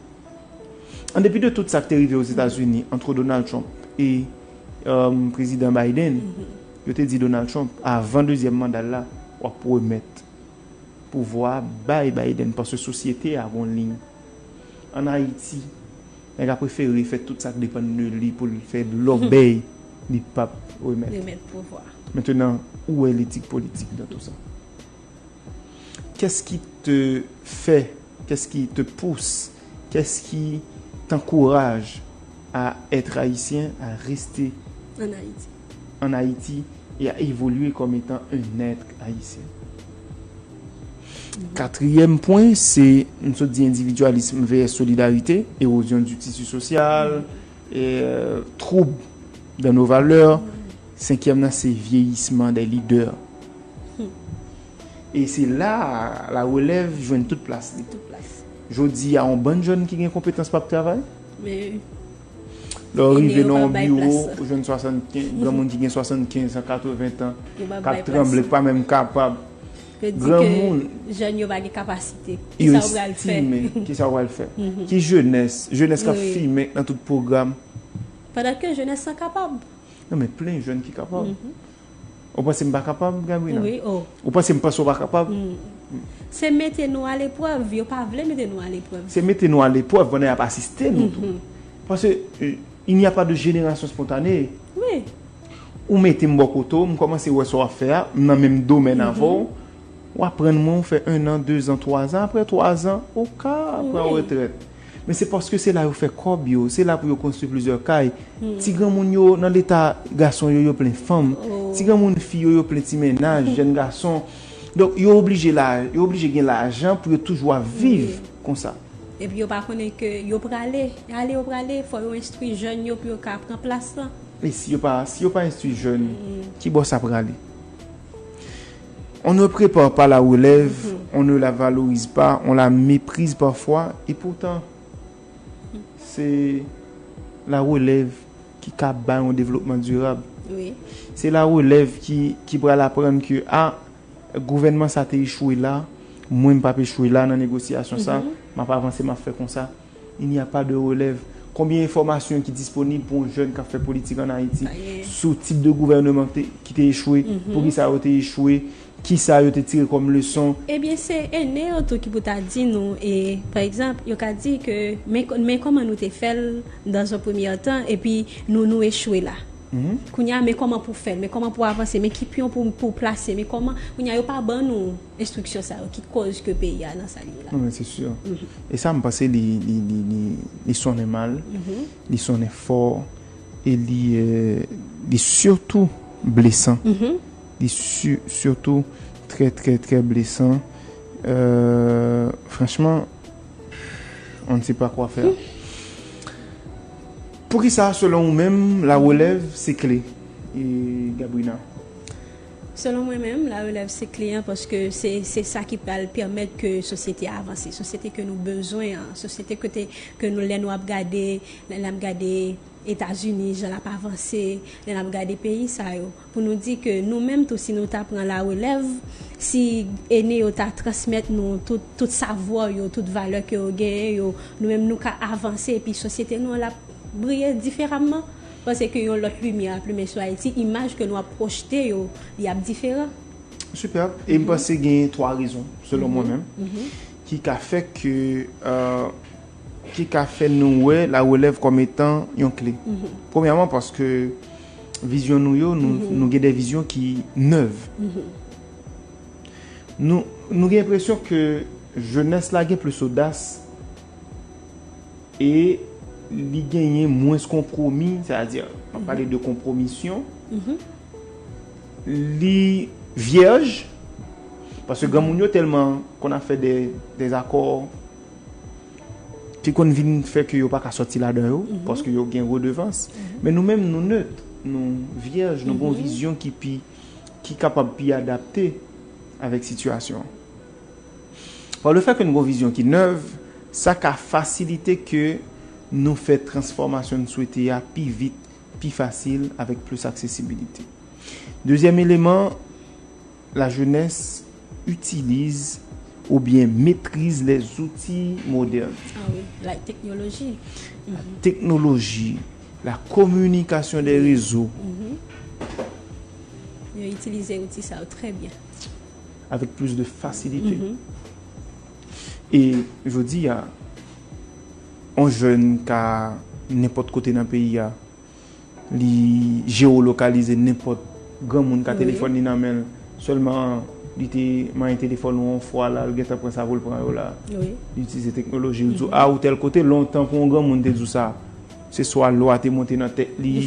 An depi de tout sa k te rive Ozetazini antre Donald Trump e um, Prezidan Biden, yo te di Donald Trump, avan dezyèm manda l la, w ap remèt pouvwa a bay Biden, paske sosyete a gon liy. Ann Ayiti, nèg la prefere fè tout sa k depann de li pou l fè lòbèy, li p ap remèt. Remet pouvwa. Mentenan, ou wè letik politik dan tou sa? Qu'est-ce qui te fait, qu'est-ce qui te pousse, qu'est-ce qui t'encourage à être haïtien, à rester Ann Ayiti. en Haïti et à évoluer comme étant un être haïtien? Katriyèm pwen, se, m sot di, individualisme versus solidarité, érosion du tissu social, et, euh, trouble dans nos valeurs. Senkyèm nan, se vieillissement des leaders. E se la, la relèv jwenn tout plas li. Jodi a, yon bann jèn ki gen konpetans p ap travay. Lè w rive nan yon biwo, ou jwenn swasannkenz, granmoun ki gen swasannkenz an, katreven tan, k ap tranble, k pa menm kapab. Granmoun. Jèn yo pa gen kapasite. Kisa w pral fè? Kisa w pral fè? Ki jenès? Jenès k ap fimen nan tout pwogram. Pandan ke jenès lan kapab. Non, men plen jèn ki kapab. Ou panse m pa kapab, Gabrina? Wi, oh. Ou panse m panse w pa kapab? Se mete nou aleprèv, yo pa vle mete nou aleprèv. Se mete nou aleprèv pandan y ap asiste nou tou. Paske, euh, il n'y a pas de génération spontanée. Wi. Ou mete m bò kote w, m kòmanse wè sa w ap fè a, m nan menm domèn avè w. Ou aprann mwen, ou fè en an, de zan, twa zan, apre twa zan, ou ka pran retrèt. Men se paske se la yo fè kòb yo, se la pou yo konstwi plizyè kay. Ti granmoun yo nan leta gason yo, yo plen fanm. Ti granmoun fi yo, yo plen ti mennaj, jèn gason. Donk, yo oblije la, yo oblije gen lajan pou yo toujou ap viv konsa. Epi yo pa konnen ke yo prale, ale yo prale, fò yo enstwi jèn yo pou yo ka pran plas lan. E si yo pa, si yo pa enstwi jèn, ki bò sa prale? On ne prépare pas la relève, on ne la valorise pas, on la méprise parfois, et pourtant, se la relèv ki ka bay yon devlopman dirab. Wi. Se la relèv ki, ki pral aprann ke, a, gouvènman sa te echwe la, mwen m p ap echwe la nan negosyasyon sa, m ap avanse, m ap fè konsa. Il n'y a pas de relève. Konbyen enfòmasyon ki disponib pou yon jèn k ap fè politik ann Ayiti sou tip de gouvènman ki te, ki te echwe, poukisa yo te echwe, kisa yo te tire kòm leson. Ebyen, se ene yo tou ki pou ta di nou, e, pa egzanp, yo ka di ke, men, men kòman nou te fè l dans un premier temps, epi nou, nou echwe la. Kounye a, men kòman pou fè l, men kòman pou avanse, men ki pyon pou, pou plase, men kòman, kounye a, yo pa ban nou enstriksyon sa yo ki koz ke peyi a nan sa l ye la. Non, men se si. E sa, m panse li, li, li, li, li sonnen mal, li sonnen fò, e li, euh, li sitou blesan. Li si, sitou trè, trè, trè blesan. Euh, franchman, on ne sait pas quoi faire. Poukisa, selon ou menm, la relève, se kle, e, Gabrina? Selon mwen menm, la relève se kle an paske se, se sa ki pral pèmèt ke sosyete a avanse. Sosyete ke nou bezwen an, sosyete kote ke nou, lè nou ap gade, lè n ap gade Etazini, jan l ap avanse, lè n ap gade peyi sa yo. Pou nou di ke nou menm tou, si nou ta pran larelèv, si ene yo ta transmèt nou tout, tout savwa yo, tout valè ke yo genyen yo, nou menm nou ka avanse, epi sosyete nou an l ap briye diferaman. Paske yon lòt limyè ap limen sou Ayiti, imaj ke nou ap pwojte yo, li ap diferan. Superb. E m panse gen twa rezon, selon mwen menm, ki ka fè ke, euh, ki ka fè nou wè larelèv kòm etan yon kle. Premyèman, paske vizyon nou yo, nou, nou gen de vizyon ki nèv. Nou, nou gen enpresyon ke jenès la gen plis odas e li genyen mwens konpwomi, sètadi, m ap pale de konpwomisyon, li vyèj, paske granmoun yo tèlman konn ap fè de, de zakò ki konn vin fè ke yo pa ka sòti ladan yo, paske yo gen redevans. Men nou menm, nou nèt, nou vyèj, nou gen yon vizyon ki pi, ki kapab pi adapte avèk sitiyasyon an. Pa le fè ke nou gen yon vizyon ki nèv, sa ka fasilite ke nou fè transfòmasyon n swete a pi vit, pi fasil, avèk plis aksesibilite. Dezyèm eleman, lajenès itilize oubyen metrize lè zouti modèn. Ah wi, like teknoloji. La technologie, la communication des réseaux. Yo itilize outi sa yo trè byen. Avèk plis de fasilite. E jodi a, yon jèn ka nenpòt kote nan peyi a, li jewolokalize, nenpòt granmoun ka telefòn li nan men l. Sèlman, li te manyen telefòn ou yon fwa la, l gentan pran sa pou l pran yo la. Li itilize teknoloji, l di w, a, ou tèl kote, lontan pou yon granmoun te di w sa, se swa lwa te monte nan tèt li,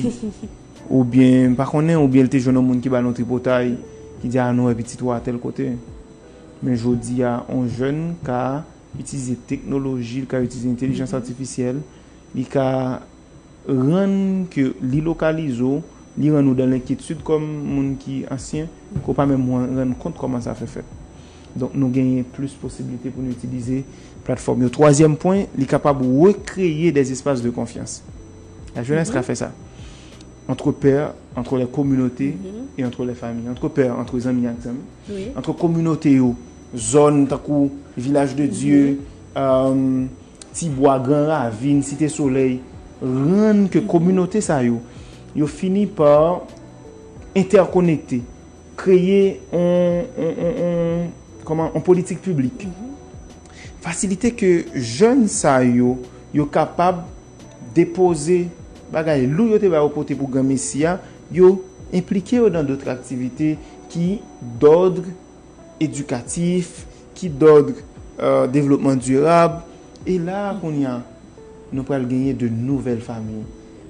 oubyen, m pa konnen, oubyen l te jwenn yon moun ki ba l yon tripotay, ki di, a, nou wè pitit ou a tèl kote. Men jodi a, yon jèn ka itilize teknoloji, li ka itilize entèlijans atifisyèl, li ka rann ke li lokalize w, li rann ou dan lenkyetid kòm moun ki ansyen, ke w pa menm rann kont kòman sa fè fèt. Donk, nou genyen plis posiblite pou nou itilize platfòm yo. Twazyèm pwen, li kapab rekreye des espaces de confiance. Lajenès ka fè sa. Entre pairs, entre les communautés et entre les familles. Entre pairs, entre zanmi ak zanmi. Entre kominote yo, zòn tankou Vilaj de Dye, euh, Ti Bwa, Gran Ravin, Site Solèy, rann ke kominote sa yo, yo fini pa entèkonekte, kreye on, on, on, on, kòman, on politik piblik. Fasilite ke jèn sa yo, yo kapab depoze bagay lou yo te ba yo pote pou granmesi a, yo enplike yo dan dòt aktivite ki dòd edikatif, ki dòd, euh, devlopman dirab. E la a, kounye a, nou pral genyen de nouvèl fanmi.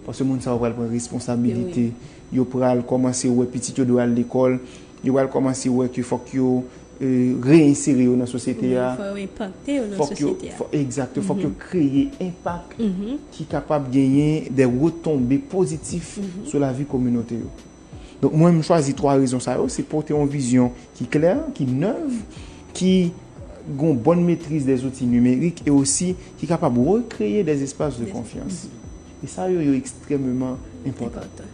Paske moun sa yo pral pran responsabilite. Yo pral kòmanse wè pitit yo dwe al lekòl. Yo pral kòmanse wè ke fòk yo, euh, reyensere yo nan sosyete a. Fò yo enpakte yo nan sosyete a. Fò, egzakte, fòk yo kreye enpak ki kapab genyen de retonbe pozitif sou lavi kominote yo. Donk, mwen, m chwazi twa rezon sa yo, se pote yon vizyon ki klè, ki nèv, ki gen yon bòn metriz dè zouti nimerik e osi ki kapab rekreye dè espas de konfyans. E sa yo, yo ekstrèmeman enpòtan.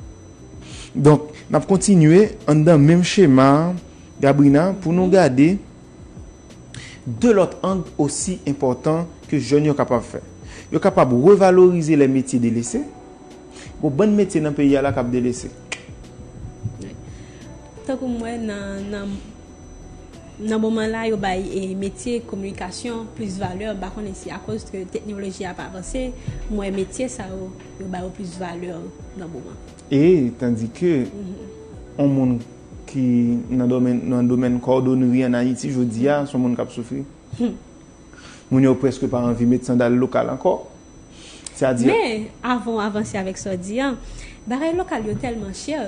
Donk, n ap kontinye anndan menm chema a, Gabrina, pou nou gade de lòt ang osi enpòtan ke jèn yo kapab fè. Yo kapab revalorize lè metye delese. Gon bann metye nan peyi a la k ap delese. Tankou m wè nan, nan, nan moman la, yo bay, e, metye kominikasyon plis valè. M pa konnen si akoz ke teknoloji ap avanse, m wè metye sa yo, yo ba yo plis valè nan moman. E tandike yon moun ki nan domèn, nan domèn kòdonri ann Ayiti jodi a, se yon moun k ap soufri. Moun yo prèske pa anvi met sandal lokal ankò. Sètadi... Men, avan w avanse avèk sa w di an, bagay lokal yo tèlman chè.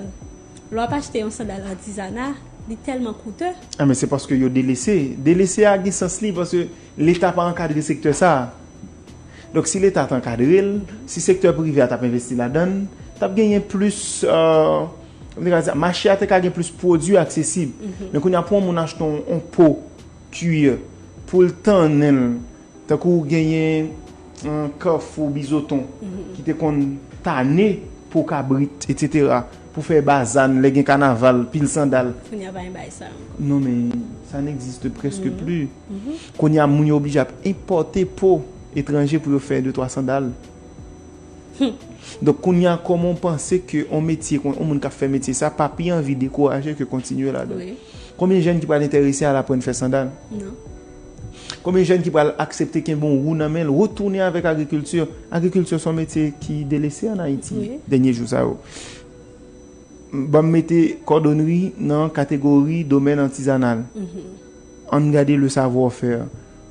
Lè w ap achte yon sandal atizana, li tèlman koute. A, men se paske yo delese. Delese a gen sans li, paske Leta pa ankadre sektè sa a. Donk, si Leta t ankadre l, si sektè prive a t ap envesti ladan l, t ap genyen plis, euh, mache a te ka gen plis pwodui aksesib. Men kounye a, pou yon moun achte yon, yon po kiyè, pou l tannen l, tankou genyen, an kafou Bizoton, ki te konn tane po kabrit, etsetera, pou fè bazan, lè gen kanaval, pil sandal. Kounye a pa gen bagay sa ankò. Non, men sa n'existe presque plus. Kounye a, moun yo oblije ap enpòte po etranje pou yo fè de twa sandal. Donk, kounye a, kòman w panse ke yon metye, yon moun k ap fè metye sa, pa pi anvi dekouraje ke kontinye ladan? Konbyen jèn ki pral enterese al aprann fè sandal? Konbyen jèn ki pral aksepte kenbe yon wou nan men l, retounen avèk agrikilti? Agrikilti se yon metye ki delese ann Ayiti dènye jou sa yo. Ban m mete kòdonnri nan kategori domèn atizanal. Ann gade le savoir-faire.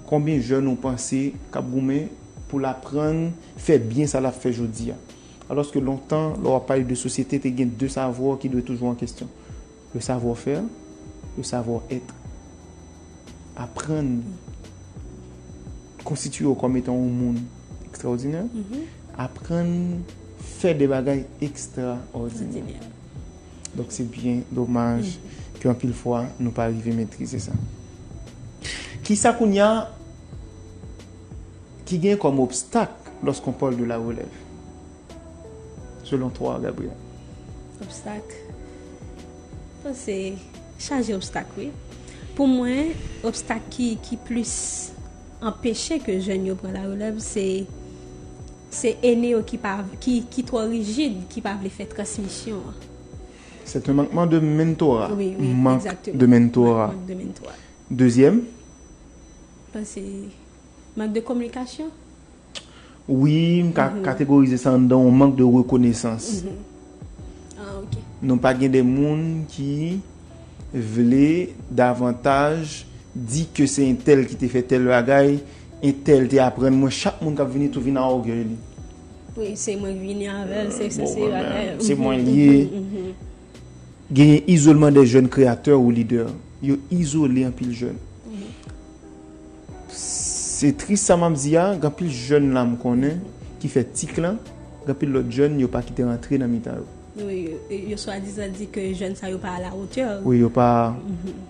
Konbyen jèn ou panse k ap goumen pou l aprann fè byen sa l ap fè jodi a? Alòske lontan, lè w ap pale de sosyete, te gen de savwa ki dwe toujou an kesyon. Le savoir-faire, le savoir-être. Aprann konstitiye w kòm etan yon moun ekstraòdinè. Aprann fè de bagay ekstraòdinè. Donk, se byen domaj ke anpil fwa, nou pa rive metrize sa. Kisa kounye a ki gen kòm obstak lorsqu'on parle de la relève? Selon toi, Gabriel. Obstak. Bon, se chaje obstak, wi. Pou mwen, obstak ki, ki plis anpeche ke jèn yo pran la relèv, se, se ene yo ki pa, ki, ki twò rijid, ki pa vle fè transmisyon an. C'est un manquement de mentorat. Oui, oui, Mank exactement. de mentorat. Mank de mentorat. Dezyèm, Panse mank de kominikasyon. wi, m ka kategorize sa anndan yon mank de rekonesans. Ah, ok. Nou pa gen de moun ki vle davantaj di ke se entèl ki te fè tèl bagay, entèl te aprann mwen. Chak moun k ap vini tou vin a ògèy li. Wi, se mwen ki vini avè l, se se Bon, se mwen bagay. Menm, se mwen l ye. Genyen izolman de jèn kreyatè ou lidè. Yo izole anpil jèn. Se tris sa m ap di a, gen anpil jèn la m konnen ki fè tik lan, gen anpil lòt jèn yo pa kite rantre nan mitan yo. Wi, yo, yo swadizan di ke jèn sa yo pa a la wotè. Wi, yo pa.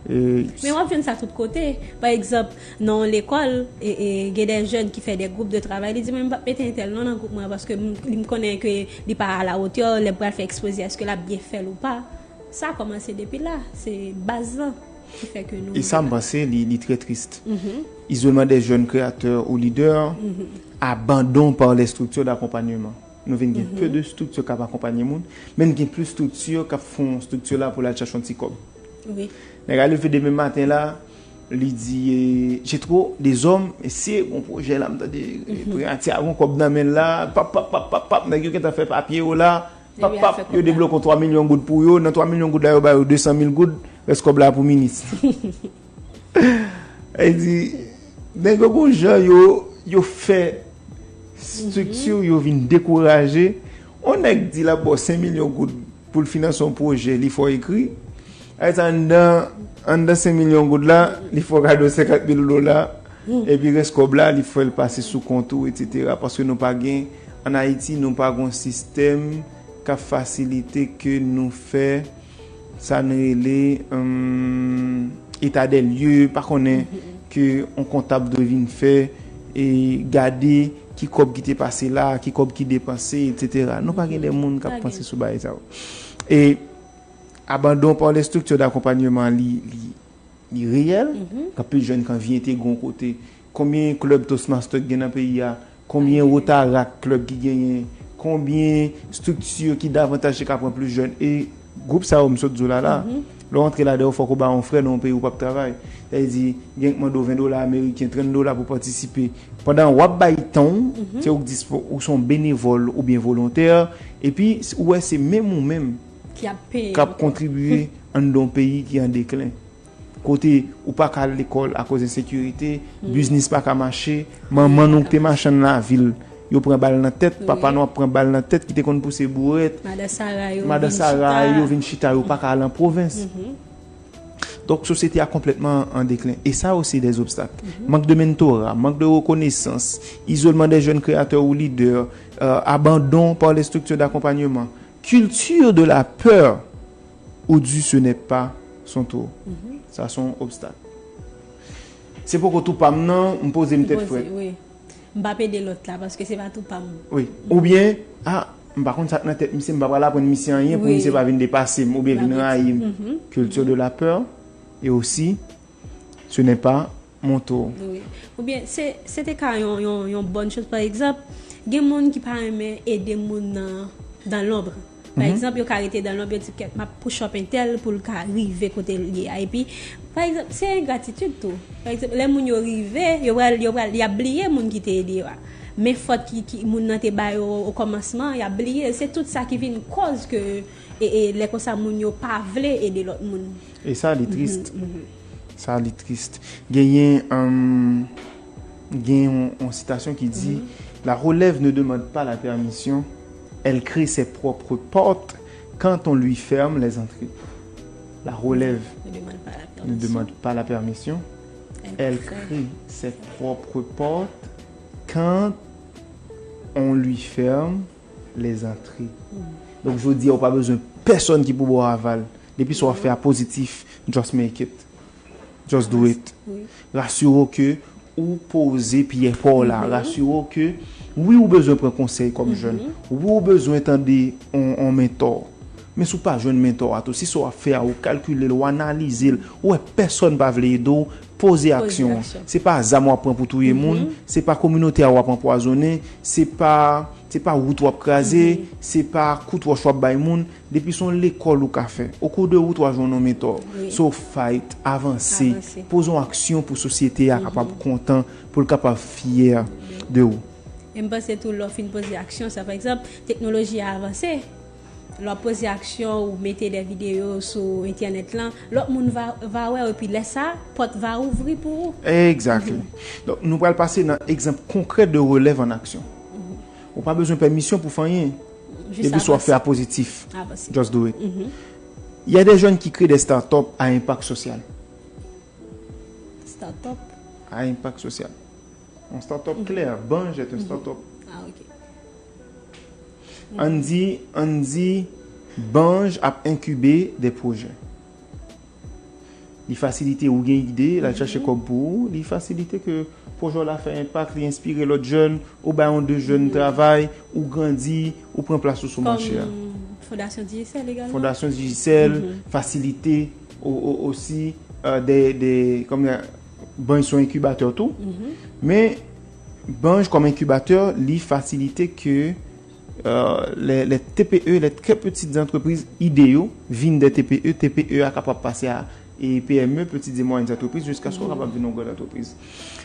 E, Men w ap jwenn sa tout kote. Pa egzanp, nan yon lekòl, e, e, gen de jèn ki fè de gwoup de travay, li di, "Mwen, m p ap mete entèl non nan gwoup mwen, paske m, li, m konnen ke li pa a la wotè, lè m pral fè ekspoze, èske l ap byen fè l ou pa?" Sa kòmanse depi la, se baz lan ki fè ke nou. E sa, m panse, li, li trè tris. Izolman de jèn kreyatè ou lidè, abandon par les structures d'accompagnement. Nou vin gen peu de structures k ap akonpanye moun, men gen plis structures k ap fè yon structure la pou l al chache yon ti kòb. Wi. Nèg la leve demen maten la, li di, eh, Jetro, Dezòm, mesye, gon pwojè la, m tande, eh, Priyati a gon kòb nan men l la, pap, pap, pap, pap, pap, nèg yo gentan fè papye yo la, pap, pap, yo debloke twa milyon goud pou yo, nan twa milyon goud la, yo ba yo de san mil goud, rès kòb la pou minis. Li di, nèg yo gon jan yo, yo fè strikti yo vin dekouraje. On nèg di l ap ba w senk milyon goud pou l finanse yon pwojè, li fè w ekri. Ay sa anndan, anndan senk milyon goud la, li fè w kado senkant mil dola. Epi rès kòb la, li fè l pase sou kont ou, etsetera. Paske nou pa gen, ann Ayiti, nou pa gen yon sistèm k ap fasilite ke nou fè sa n rele, hum, eta dè lye, pa konnen ke yon kontab dwe vin fè, e gade ki kòb ki te pase la, ki kòb ki depanse, etsetera. Nou pa gen de moun k ap panse sou bagay sa yo. E abandon par les structures d'accompagnement, li, li, li reyèl. Gen anpil jèn ki anvi entegre yon kote. Konbyen klèb Toastmaster ki gen nan peyi a? Konbyen Rotaract klèb ki genyen? Konbyen strikti ki davantaj ki ka pran plis jèn? E gwoup sa yo m sot di w la la, lè w antre ladan yo, fòk ou ba yon frè nan yon peyi ou p ap travay. Sa vle di, gen k mande w ven dola ameriken, trant dola pou patisipe. Pandan w ap bay tan w, se ou k dispo, ou se yon benevòl oubyen volontè, epi ou wè se menm ou menm Ki ap peye k ap ankò. Kontribye anndan yon peyi ki an deklen. Kote ou pa ka al lekòl akoz ensekirite, biznis pa ka mache, manman nou ki te machann lavil, yo pran bal nan tèt, papa nou ap pran bal nan tèt, ki te konn pouse bourèt, Madan Sara yo madan vin Sara chita. Yo vin chita, yo pa ka al an pwovens. Donk, sosyete a konplètman an deklen. E sa yo se de obstak. Mank de mentora, mank de rekonesans, izolman de jèn kreyatè ou lidè, euh, abandon par les structures d'accompagnement, culture de la peur ou du ce n'est pas son tour. Sa se yon obstak. Se poko tou pa m nan, m poze m tèt frèt. Wi. M p ap ede lòt la paske se pa tou pa m. Wi. Oubyen, ah, m pa konn sa k nan tèt misye, m pa pral aprann misye anyen pou misye pa vin depase m oubyen vin rayi m. Culture de la peur et aussi ce n'est pas mon tour. Wi. Oubyen se se te ka yon yon yon bòn choz pa egzanp, gen moun ki pa renmen ede moun nan dans l'ombre. Pa egzanp, yo ka rete dans l'ombre, yo di kèt m ap push up entèl pou l ka rive kote l ye a. Epi pa egzanp, se engratitid tou. Pa egzanp, lè moun yo rive, yo pral yo pral y ap bliye moun ki te ede yo a. Men fòt ki ki moun nan te ba yo okòmansman, y ap bliye l. Se tout sa ki vin kòz ke e e lè konsa moun yo pa vle ede lòt moun. E sa li tris. Sa li tris. Genyen um, gen yon, yon sitasyon ki di la relève ne demande pas la permission, elle crée ses propres portes quand on lui ferme les entrées. La relève ne demande pas la permission, elle crée ses propres portes quand on lui ferme les entrées. Donk jodi a ou pa bezwen pèsonn ki pou ba w aval. Depi sa w ap fè a pozitif, just make it. Just do it. Rasire w ke ou poze pyè pa w la. Rasire w ke wi ou bezwen pran konsèy kòm jèn. Wi ou bezwen tande on, on mentò. Men si w pa jwenn mentò a tou, si sa w ap fè a ou kalkile l, ou analize l, ou wè pèsonn pa vle ede w, poze aksyon. Se pa zam w ap pran pou touye moun, se pa kominote a w ap anpwazonnen, se pa se pa wout w ap kraze, se pa kout wòch w ap bay moun, depi se yon lekòl ou ka fè. Au cours de route w a jwenn yon mentò. So fight, avanse, poze yon aksyon pou sosyete a kapab kontan, pou l kapab fyè de ou. E m panse tou lè w fin poze aksyon sa, pa egzanp, teknoloji a avanse. Lè w ap poze aksyon ou mete de videyo sou entènèt lan, lòt moun va, va wè w epi lè sa, pòt va ouvri pou ou. Exactly. Donk nou pral pase nan egzanp konkrè de relève an aksyon. Ou pa bezwen pèmisyon pou fè anyen. Depi sa w ap fè a pozitif. Just do it. Il y a des jeunes qui créent des start-up à impact social. Start-up. À impact social. Un start-up clair. Banj est un start-up. Ah, ok. Ann di, ann di, Banj ap enkibe de pwojè. Li fasilite ou gen ide, l al chache kòb pou ou, li fasilite ke pwojè w la fè enpak, li enspire lòt jèn, ou bay yon de jèn travay, ou grandi, ou pran plas ou sou mache a. Kòm Fondasyon Digicel egalman. Fondasyon Digicel fasilite o- o- osi euh, de, de, kòm Banj se yon enkibatè tou, men Banj kòm enkibatè, li fasilite ke euh, les, les T P E, les très petites entreprises, ide yo vin de T P E, T P E a kapab pase a e P M E, petites et moyennes entreprises, jiskaske w kapab vin yon gran antrepriz.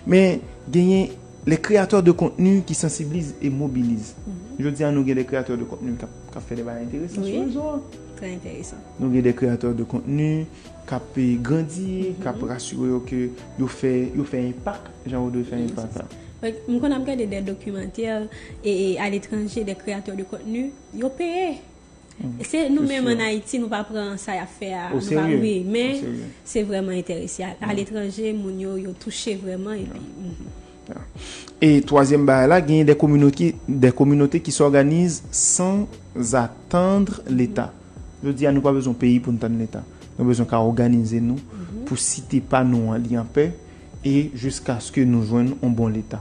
Men genyen les créateurs de contenu qui sensibilisent et mobilisent. Jodi a nou gen de kreyatè de kontni k ap k ap fè de bagay enteresan sou rezo a. Très intéressant. Nou gen de kreyatè de kontni k ap grandi, k ap rasire yo ke yo fè yo fè enpak jan yo dwe fè enpak la. M konn ap gade de dokimantè e aletranje de kreyatè de kontni yo peye. Se nou menm ann Ayiti nou pa pran sa y ap fè a. Nou pa wi men se vrèman enterese. Aletranje moun yo yo touche vrèman epi. Et twazyèm bagay la, genyen de kominote, de kominote ki s'organisent sans attendre Leta. Jodi a nou pa bezwen peyi pou n tann Leta. Nou bezwen ka òganize nou pou site pa nou an li anpè e jiskaske nou jwenn yon bon Leta.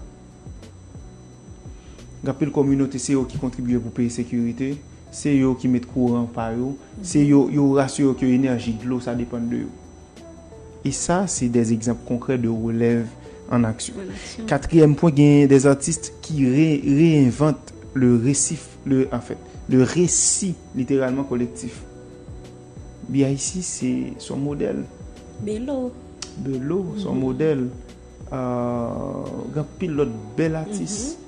Gen anpil kominote se yo ki kontribye pou peye sekirite, se yo ki met kouran pa yo, se yo yo rasire yo ke enèji, dlo sa depann de yo. E sa se des exemples concrets de relève en action. Katriyèm pwen, genyen des artistes qui ré, réinventent le récif, le, en fait, le récit littéralement collectif. B I C se se yon modèl. Belo. Belo se yon modèl. Gen anpil lòt bèl atis.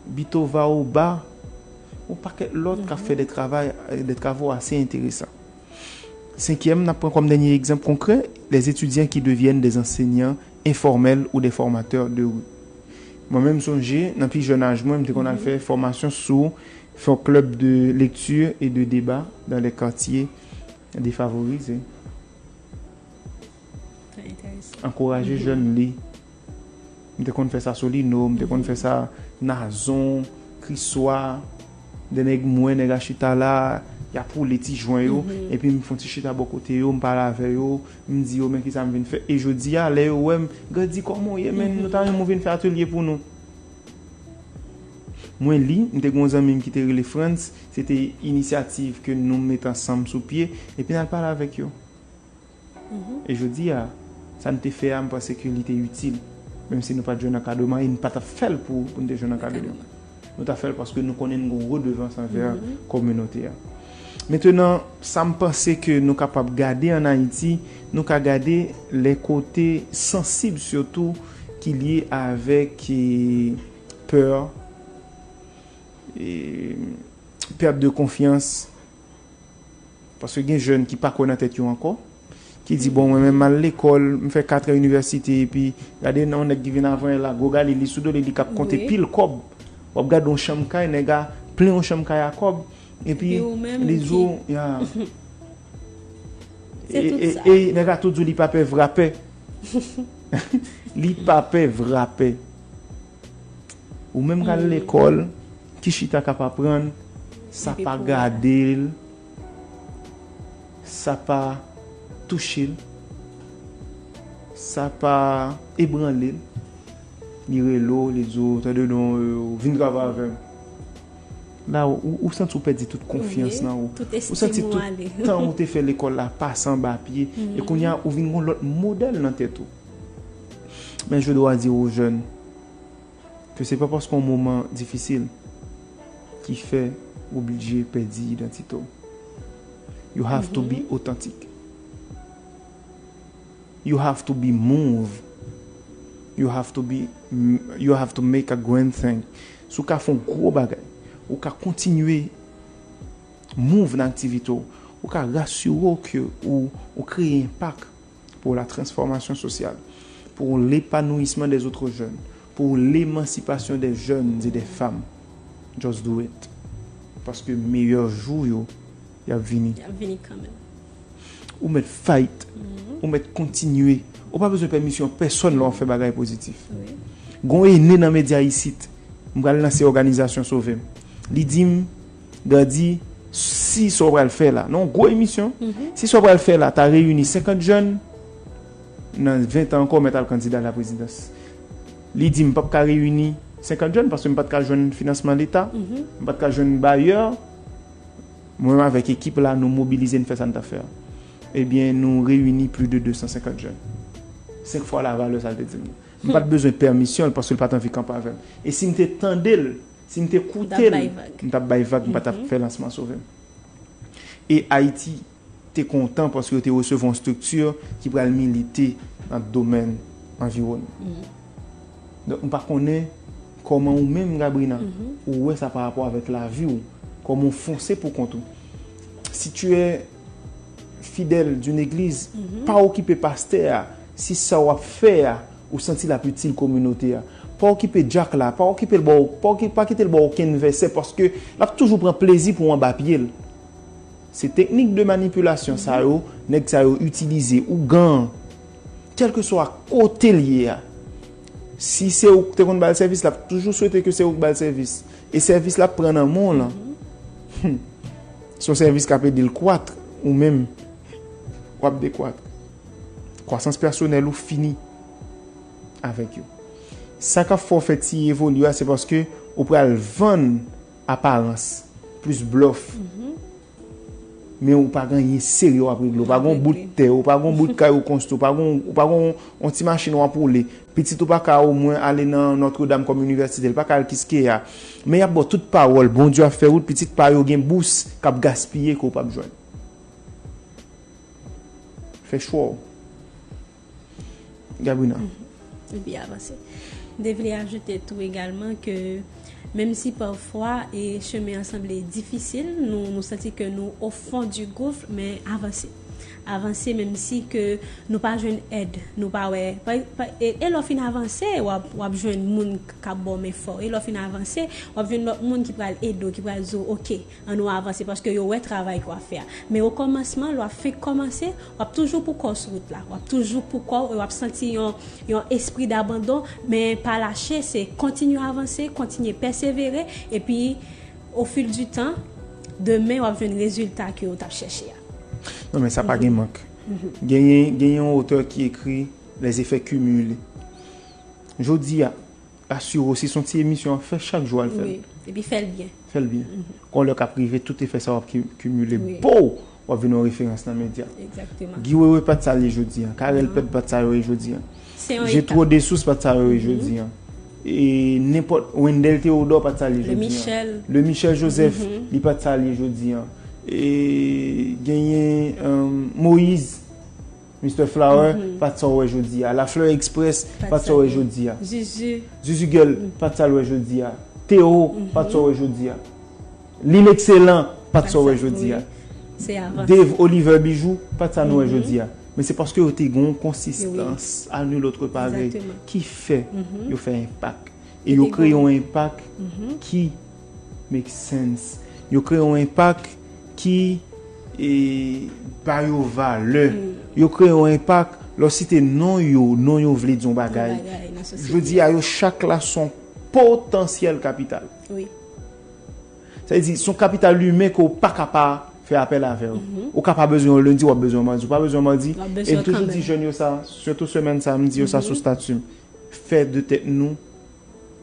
Bitova Oba, yon pakèt lòt k ap fè de travay, de travaux assez intéressants. Senkyèm, n ap pran kòm dènye egzanp konkrè, les étudiants qui deviennent des enseignants informels ou des formateurs de rue. Mwen menm m sonje, nan pi jèn aj mwen, m te konn al fè fòmasyon sou, fè yon club de lecture et de débat dans les quartiers défavorisés. Ankouraje jèn li. M te konn fè sa Solino, m te konn fè sa Nazon, Kriswa, de nèg m wè nèg a chita la, y ap woule ti jwen yo, epi m fè yon ti chita bò kote yo, m pale avè yo, m di yo men kisa m vin fè. E jodi a, lè yo wè m, Grandy, kòman w ye, men nou ta renmen w vin fè atelye pou nou. Mwen li, m te gen yon zanmi m ki te rele Frantz, se te inisyativ ke nou met ansanm sou pye, epi n al pale avèk yo. E jodi a, sa n te fè a, m panse ke li te itil. Menm si nou pa t jwenn ankadreman, e n pa t ap fè l pou, pou n te jwenn ankadreman. Nou t ap fè l paske nou konnen n gen yon redevans anvè kominote a. Mentenan, sa m panse ke nou kapab gade ann Ayiti, nou ka gade lè kote sansib sitou ki lye avèk, e, pè, e, pèt de konfyans. Paske gen jèn ki pa kwè nan tèt yo ankò, ki di, "Bon, mwen menm, m al lekòl, m fè kat an inivèsite, epi gade nan yon nèg ki vin avan la, gwo gali, li sou do li, li k ap konte pil kòb." W ap gade yon chanm kay, nèg a plen yon chanm kay a kòb, epi li di w, ya. E, e, e nèg a tou di w li pa pè vrapè. Li pa pè vrapè. Ou menm k al lekòl, ki chita k ap aprann, sa pa gade l, sa pa touche l, sa pa ebranle l. Li rele w, li di w, "Tande non, e, vin travay avè m." La, ou, ou santi w pèdi tout konfyans nan ou. Ou santi tout tan ou te fè lekòl la pase anba pye. E kounye a, ou vin gen yon lòt modèl nan tèt ou. Men je dois dire aux jeunes, ke se pa paske yon moman difisil ki fè ou oblije pèdi idantite w. You have to be authentic. You have to be move. You have to be, you have to make a grand thing. Si w ka fè yon gwo bagay, ou ka kontinye move nan aktivite w, ou ka rasire w ke ou, ou kreye enpak pour la transformation sociale, pour l'épanouissement des autres jeunes, pour l'émancipation des jeunes et des femmes. Just do it. Paske meyè jou yo, y ap vini. Y ap vini kanmenm. Ou mèt fight, ou mèt kontinye. Ou pa bezwen pèmisyon pèsonn lè w ap fè bagay pozitif. Gon ene nan medya isit, m pral lanse òganizasyon Sove m. Li di m, Gadi, si sa w pral fè la, nan yon gwo emisyon, si sa w pral fè la ta reyini senkant jèn, nan ven tan ankò, w mèt al kandida la prezidans. Li di, "M p ap ka reyini senkant jèn paske m pa t ka jwenn finansman Leta, m pa t ka jwenn bayè." Mwen menm avèk ekip la, nou mobilize, n fè sa n t ap fè a. Ebyen, nou reyini plis de de san senkant jèn. Senk fwa la valè sa l te di m nan. M pa t bezwen pèmisyon l paske l pa t anvi kanpe avè m. E si m te tande l, si m te koute l, m t ap bay vag, m pa t ap fè lansman Sove m. E Ayiti te kontan paske yo te resevwa yon estrikti ki pral milite nan domèn anviwònman. Donk, m pa konnen kòman ou menm, Gabrina, ou wè sa pa rapò avèk lavi w, kòman w fonse pou kont ou. Si tu es fidèle d'une église, pa okipe pastè a si sa w ap fè a, ou santi l ap itil kominote a. Pa okipe dyak la, pa okipe l ba w, pa oki-, pa kite l ba w okenn vèsè, paske l ap toujou pran plezi pou w anba pye l. Se teknik de manipilasyon sa yo, nèg sa yo itilize, ougan, kèlkeswa kote l ye a. Si se ou k te konn ba l sèvis, l ap toujou swete ke se ou k ba l sèvis. E sèvis l ap pran nan men w lan, hmm, se yon sèvis k ap ede l kwat, ou menm, w ap dekwat. Kwasans pèsonèl ou fini avèk yo. Sa k ap fè w fè ti evolye a, se paske ou pral vann aparans, plis blòf. Men ou pa gen anyen serye w ap regle. Ou pa gen yon bout tè, ou pa gen yon bout kay ou konstwi, ou pa gen, ou pa gen yon, yon ti machin w ap woule. Pitit ou pa ka omwen ale nan Notre Dame kòm inivèsite, li pa ka al Kiskeya. Men y ap ba w tout pawòl, Bondye ap fè wout, pitit pa yo gen bous k ap gaspiye ke w p ap jwenn. Fè chwa w. Gabrina. Epi avanse. M te vle ajoute tou egalman ke menm si pafwa e chemen an sanble difisil, nou, nou santi ke nou au fond du gouffre, men avanse. Avanse menm si ke nou pa jwenn èd, nou pa wè. Pa, pa, e, e lè w fin avanse, w ap, w ap jwenn moun k ap ba w men fò. E lè w fin avanse, w ap jwenn lòt moun ki pral ede w, ki pral di w, "Oke, ann nou avanse," paske yo wè travay ke w ap fè a. Men okòmansman, lè w ap fenk kòmanse, w ap toujou pou kò w sou wout la. W ap toujou pou kò w, e w ap santi yon, yon espri dabandon, men pa lache, se kontinye avanse, kontinye pèsevere, epi, au fil du temps, demen, w ap jwenn rezilta ke w t ap chèche a. Non, men sa pa gen mank. Genyen, genyen yon otè ki ekri Les effets cumulés. Jodi a, Asire w si se yon ti emisyon w ap fè, chak jou al fè l. Wi. Epi fè l byen. Fè l byen. Kon lè k ap rive, tout efè sa yo ap ki- kimile. Wi. Bow! W ap vin yon referans nan medya. Egzakteman. Guy Wewe pa t sa l ye jodi a. Carel Pèt pa t sa yo ye jodi a. Se yon Jetro etap. Dessources pa t sa yo ye jodi a. E nenpòt Wendell Theodore pa t sa l ye Le jodi a. Michel. Le Michel Joseph, li pa t sa l ye jodi a. E genyen um, Moïse, Mister Flower, pa t sa w wè jodi a. Lafleur Express, pa t sa w wè jodi a. Zuzu. Zuzu Girl, pa t sa l wè jodi a. Theo, pa t sa w wè jodi a. Lil Excellent, pa t sa w wè jodi a. Se avanse. Dave Oliver Bijou, pa t sa nou wè jodi a. Men se paske yo te gen yon konsistans, à nul autre pareil, Egzakteman. Ki fè yo fè enpak. E Yo yo te kreye gen- yon enpak ki make sense. Yo kreye yon enpak ki e, ba yo valè. Yo kreye yon enpak, lè w site non yo, non yo vle di yon bagay. Bagay nan sosyete. Jodi a, yo chak la se yon potansyèl kapital. Wi. Sa vle di, se yon kapital imen ke w pa ka pa fè apèl avè yo. Ou ka pa bezwen yo lendi, w ap bezwen yo madi. Ou pa bezwen yo madi, W ap bezwen e yo m toujou kanmenm. Di jèn yo sa, sitou semèn sa, m di yo sa sou stati m. Fè de tèt nou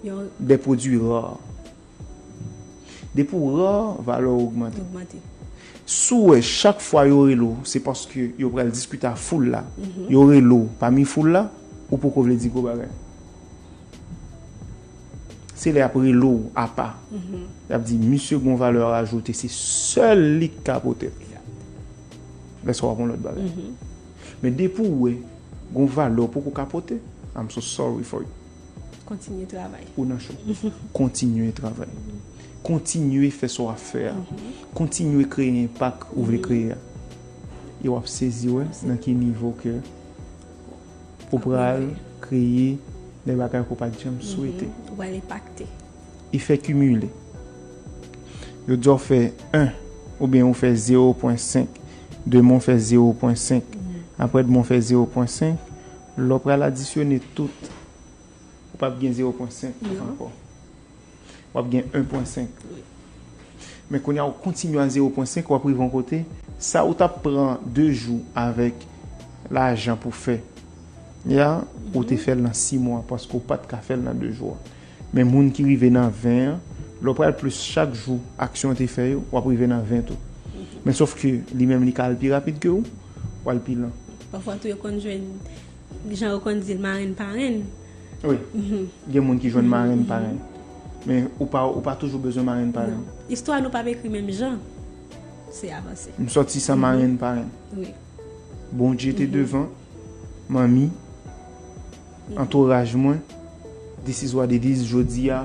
Yon de pwodui ra. Depi w ra, valè w ogmante. Ogmante. Si w wè chak fwa yo rele w, se paske yo pral diskite a foul la. Yo rele w pami foul la, ou poko vle di gwo bagay. Se lè y ap rele w apa. Y ap di, misye gon valè ajoute, se sèl li k ka pote l. Lè sa w ap yon lòt bagay. Men depi w wè gon valè w poko ka pote, I'm so sorry for you. Kontinye travay. Ou nan cho. Kontinye travay. Kontinye fè sa w ap fè a. Kontinye kreye enpak ou vle kreye a. E w ap sezi wè nan ki nivo ke ou pral kreye de bagay ke w pa t janm swete. Ou pral enpakte. Efè kimile. Yo di w fè en oubyen ou fè zewo pwen senk. Demen w fè zewo pwen senk. Apre demen w fè zewo pwen senk. Lè w pral adisyone tout, ou p ap gen zewo pwen senk ankò. W ap gen en pwen senk. Men kounye a, ou kontinye a zewo pwen senk, w ap rive yon kote. Sa ou t ap pran de jou avèk lajan pou fè, ya, ou te fè l nan sis mwa paske ou pa t ka fè l nan de jou a. Men moun ki rive nan ven an, lè w pral plis chak jou aksyon w te fè yo, w ap rive nan ven tou. Men sòf ke li menm li ka al pi rapid ke ou, w al pi lan. Pafwa tou yo konn jwenn, jan yo konn di l, marenn parenn. Wi. Gen moun ki jwenn marenn parenn. Men ou pa, ou pa toujou bezwen marenn parenn. Istwa nou p ap ekri menm jan. Se avanse. M sòti san marenn parenn. Wi. Bondye te devan, manmi, antouraj mwen, this is what it is, jodi a,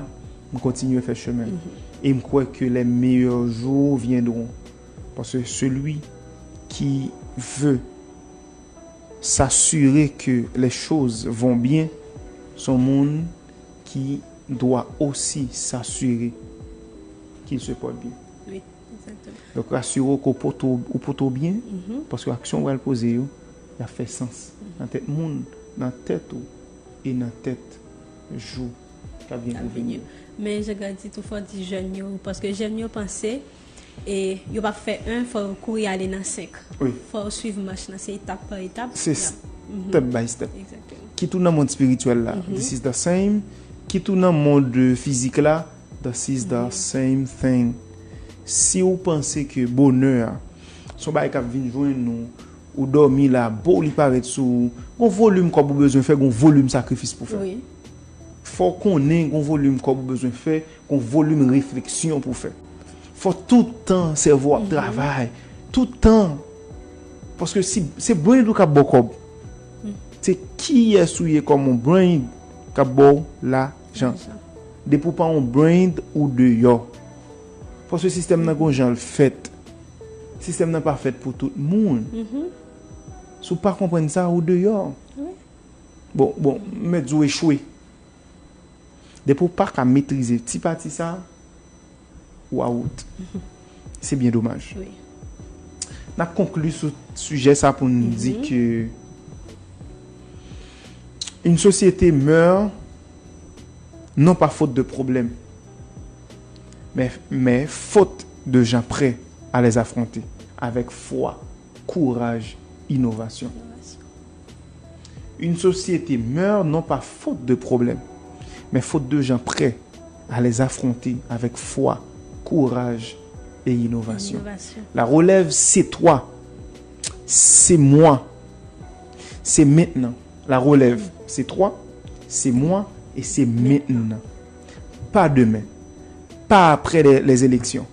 m kontinye fè chemen. E m kwè ke les meilleurs jours viendront. Parce que celui qui veut s'assurer que les choses vont bien, se yon moun ki dwa osi s'assurer qu'il se porte bien. Wi, egzakteman. Donk, rasire w ke w pote w, ou pote w byen, paske aksyon w pral poze yo, y ap fè sans nan tèt moun, nan tèt ou, e nan tèt jou k ap gen pou vini yo. Men jan Grady tou fò di jèn yo, paske jèn yo panse, e yo p ap fè en, fò yo kouri ale nan senk. Wi. Fò yo swiv mach lan, se etap pa etap. Se step by step. Egzakteman. Kit ou nan mond espirityèl la, this is the same. Kit ou nan mond fizik la, this is the same thing. Si ou panse ke bonè a se yon bagay k ap vin jwenn ou, ou dòmi la, bow, li parèt sou ou, gon volim kòb ou bezwen fè, gon volim sakrifis pou fè. Wi. Fò w konnen gon volim kòb ou bezwen fè, gon volim refleksyon pou fè. Fò tout tan sèvo w ap travay. Tout tan. Paske si se brain ou k ap ba w kòb, se kiyès ou ye kòm yon brain k ap ba w lajan. Depi w pa yon brain, ou deyò. Paske sistèm nan gon jan l fèt. Sistèm nan pa fèt pou tout moun. Si w pa konprann sa, ou deyò. Bon, bon, m mèt di w echwe. Depi w pa ka metrize ti pati sa, ou out. Se byen domaj. Wi. N ap konkli sou sijè sa pou n di ke une société meurt non pas faute de problème, mais, mais faute de gens prêts à les affronter avec foi, courage, innovation. Une société meurt non pas faute de problèmes, mais faute de gens prêts à les affronter avec foi, courage et innovation. Innovation. La relève, c'est toi, c'est moi, c'est maintenant. La relève, c'est toi, c'est moi et c'est maintenant. Pas demain, pas après les, les élections,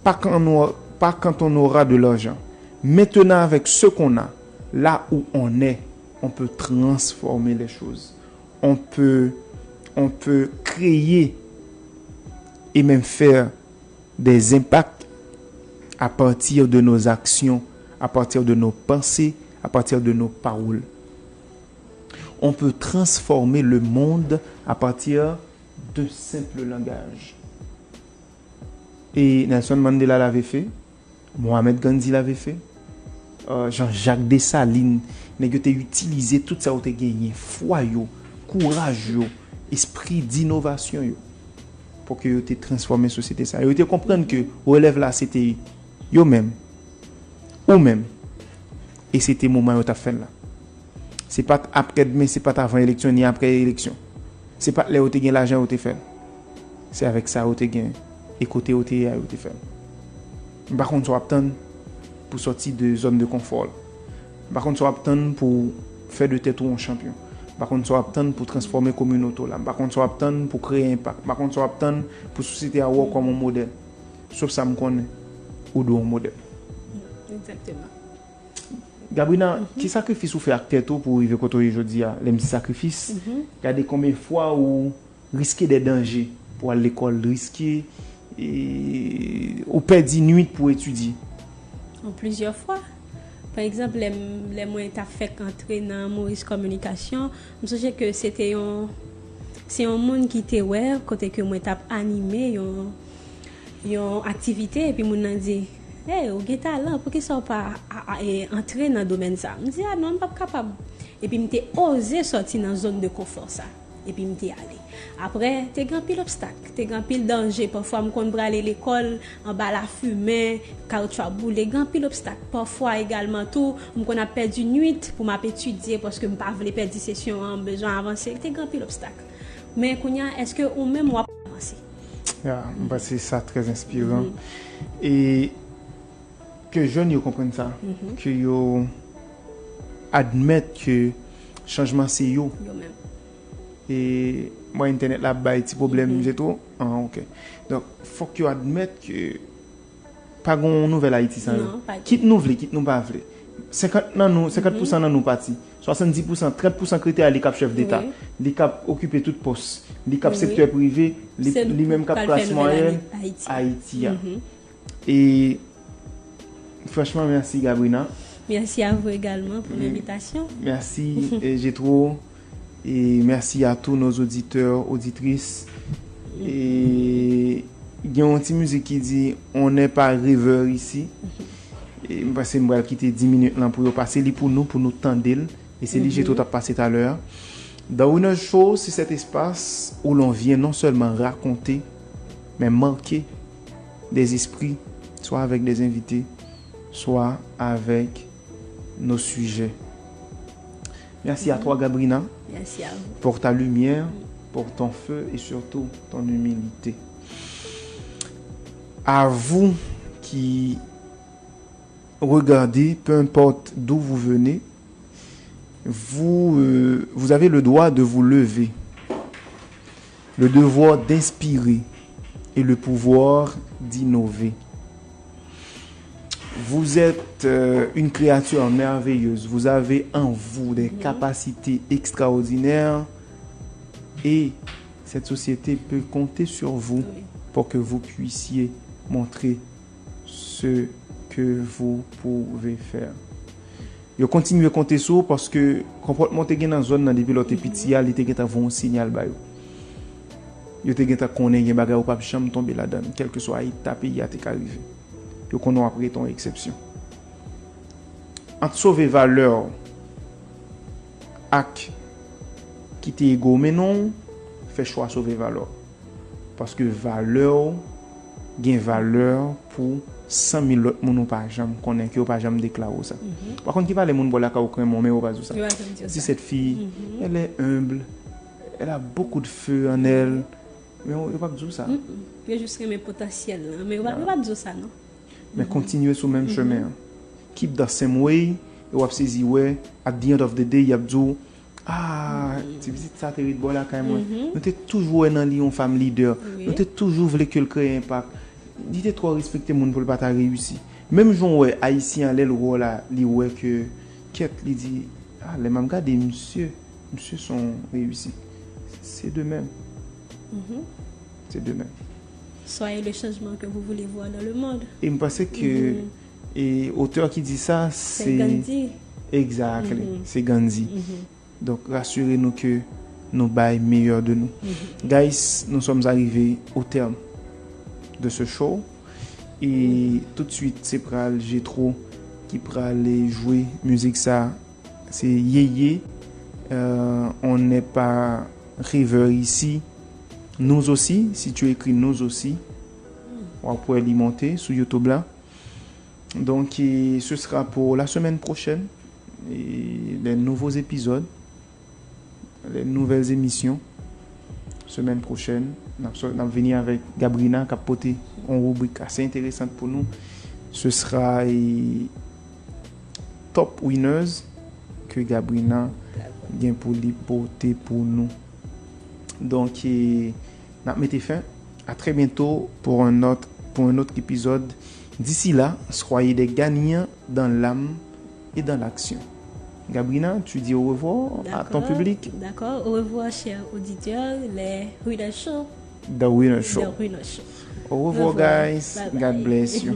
pas quand on aura, pas quand on aura de l'argent. Maintenant, avec ce qu'on a, là où on est, on peut transformer les choses. On peut, on peut créer et même faire des impacts à partir de nos actions, à partir de nos pensées, à partir de nos paroles. On peut transformer le monde à partir d'un simple langage. E Nelson Mandela l'avait fait, Mohamed Gandhi l'avait fait, euh, Jean-Jacques Dessalines, nèg yo te itilize tout sa yo te genyen, fwa yo, kouraj yo, espri d'innovation yo, pou ke yo te transfòme sosyete sa. Yo te konprann ke relèv la se te yo menm, ou menm, e se te moman yo t ap fè l la. Se pa t aprè dmen, se pa t avan eleksyon, ni aprè eleksyon. Se pa t lè yo te gen lajan yo te fè l. Se avèk sa yo te gen e kote yo te ye a yo te fè l. M pa konn sa w ap tann pou sòti de zòn de konfò l. M pa konn sa w ap tann pou fè de tèt ou yon chanpyon. M pa konn sa w ap tann pou transfòme kominote w la. M pa konn sa w ap tann pou kreye enpak. M pa konn sa w ap tann pou sosyete a wè w kòm yon modèl. Sof sa m konnen, ou dwe yon modèl. Egzakteman. Gabrina, ki sakrifis ou fè ak tèt ou pou w rive kote w ye jodi a? Lè m di sakrifis, gade konbyen fwa ou riske dè danje pou al lekòl, riske, e, ou pèdi nuit pou etidye. An plizyè fwa. Pa egzanp, lè m, lè mwen t ap fèk antre nan Maurice Communication, m sonje ke se te yon, se yon moun ki te wè kote ke mwen t ap anime yon, yon aktivite, epi moun nan di, "Hey, ou gen talan, poukisa w pa a, a, e, antre nan domèn sa?" M di, "A non, m p ap kapab." Epi m te oze sòti nan zòn de konfò sa. Epi m te ale. Aprè, te gen anpil obstak, te gen anpil danje. Pafwa, m konn prale lekòl anba lafimen, kawoutchou ap boule, gen anpil obstak. Pafwa egalman tou, m konn ap pèdi nuit pou m ap etidye, paske m pa vle pèdi sesyon an, m bezwen avanse, te gen anpil obstak. Men kounye a, èske ou menm w ap avanse? Ya, m panse sa trè enspiran. E ke jèn yo konprann sa, ke yo admèt ke chanjman se yo. Yo menm. E mwen entènèt la ap bay ti pwoblèm, je twouve. Ah, ok. Donk, fòk yo admèt ke pa gen yon nouvèl Ayiti san yo. Non, pa gen. Kit nou vle, kit nou pa vle. Senkant nan nou, senkant pousan nan nou pati. Swasanndis pousan, trant pousan k rete a, li k ap chèf deta. Wi. Li k ap okipe tout pòs. Li k ap sektè prive, li, li menm k ap klas mwayèn Ayiti a. E franchman, mèsi Gabrina. Merci à vous également pour l'invitation. Merci, eh, Jetro. Et merci à tous nos auditeurs, auditrices. E gen yon ti mizik ki di, "On n'est pas rêveur ici." E m panse m pral kite dis minit lan pou yo pase li pou nou, pou nou tande l. E se li Jetro t ap pase talè a. The Winner Show, c'est cet espace où l'on vient non seulement raconter, mais marquer des esprits, soit avec des invités, soit avec nos sujets. Merci à toi, Gabrina, pour ta lumière, pour ton feu et surtout ton humilité. À vous qui regardez, peu importe d'où vous venez, vous, euh, vous avez le droit de vous lever, le devoir d'inspirer et le pouvoir d'innover. Vous êtes, euh, une créature merveilleuse. Vous avez en vous des capacités extraordinaires et cette société peut compter sur vous pour que vous puissiez montrer ce que vous pouvez faire. Yo kontinye konte sou ou paske konpòtman w te gen nan zòn nan depi lè w te piti a, li te gentan voye yon siyal ba yo. Yo te gentan konnen gen bagay ou p ap janm tonbe ladan l, kèlkeswa eta peyi a te ka rive. Yo konnen w ap rete yon eksepsyon. Ant sove valè w ak kite ego w mennen w, fè chwa sove valè w. Paske valè w gen valè pou san mil lòt moun ou pa janm konnen, ke yo pa janm deklare w sa. Ou pa konn ki valè moun bò lakay ou k renmen w, men yo pa di w sa. Yo pa janm di w sa. Si cette fille, elle est humble, Elle a beaucoup de feu en elle. Men yo, yo p ap di w sa. Yo jis renmen potansyèl lan, men yo p ap di w sa non. Men kontinye sou menm chemen an. Keep the same way, e w ap sezi wè, at the end of the day, y ap di w, ah, ti pitit sa te ret bò lakay mwen. Nou te toujou wè nan li yon fanm lidè. Nou te toujou vle ke l kreye enpak. Li te twò respekte moun pou l pa ta reyisi. Menm jan w wè Ayisyen an lè l wè w la, li wè ke, kèt, li di, ah, lè m ap gade misye, misye se yon reyisi. Se de menm. Se de menm. Soyez le changement que vous voulez voir dans le monde. E m panse ke e otè ki di sa, se Se Gandhi. Exactly. Se Gandhi. Donk, rasire nou ke nou bay meyè de nou. Guys, nous sommes arrivés au terme de ce show. E tout de suite, se pral Jetro ki pral jwe mizik sa. Se Yeye. Euh, on n'est pas rêveur ici. Nous aussi, si tu écris nous aussi, w ap wè li monte sou YouTube la. Donc, et ce sera pour la semaine prochaine. Et les nouveaux épisodes, les nouvelles émissions. Semaine prochaine, n ap sò- n ap vini avèk Gabrina k ap pote yon ribrik ase enteresan pou nou. Ce sera eh, top winners ke Gabrina gen pou li pote pou nou. Donc, eh, n ap mete fen. À très bientôt pour un autre, pour un autre épisode. D'ici là, soyez des gagnants dans l'âme et dans l'action. Gabrina, tu dis au revoir à ton D'accord. Public. D'accord. Au revoir, chers auditeurs, les Winner Show. The Winner Show. The Winner Show. Au revoir, Au revoir. Guys. Bye bye. God bless you.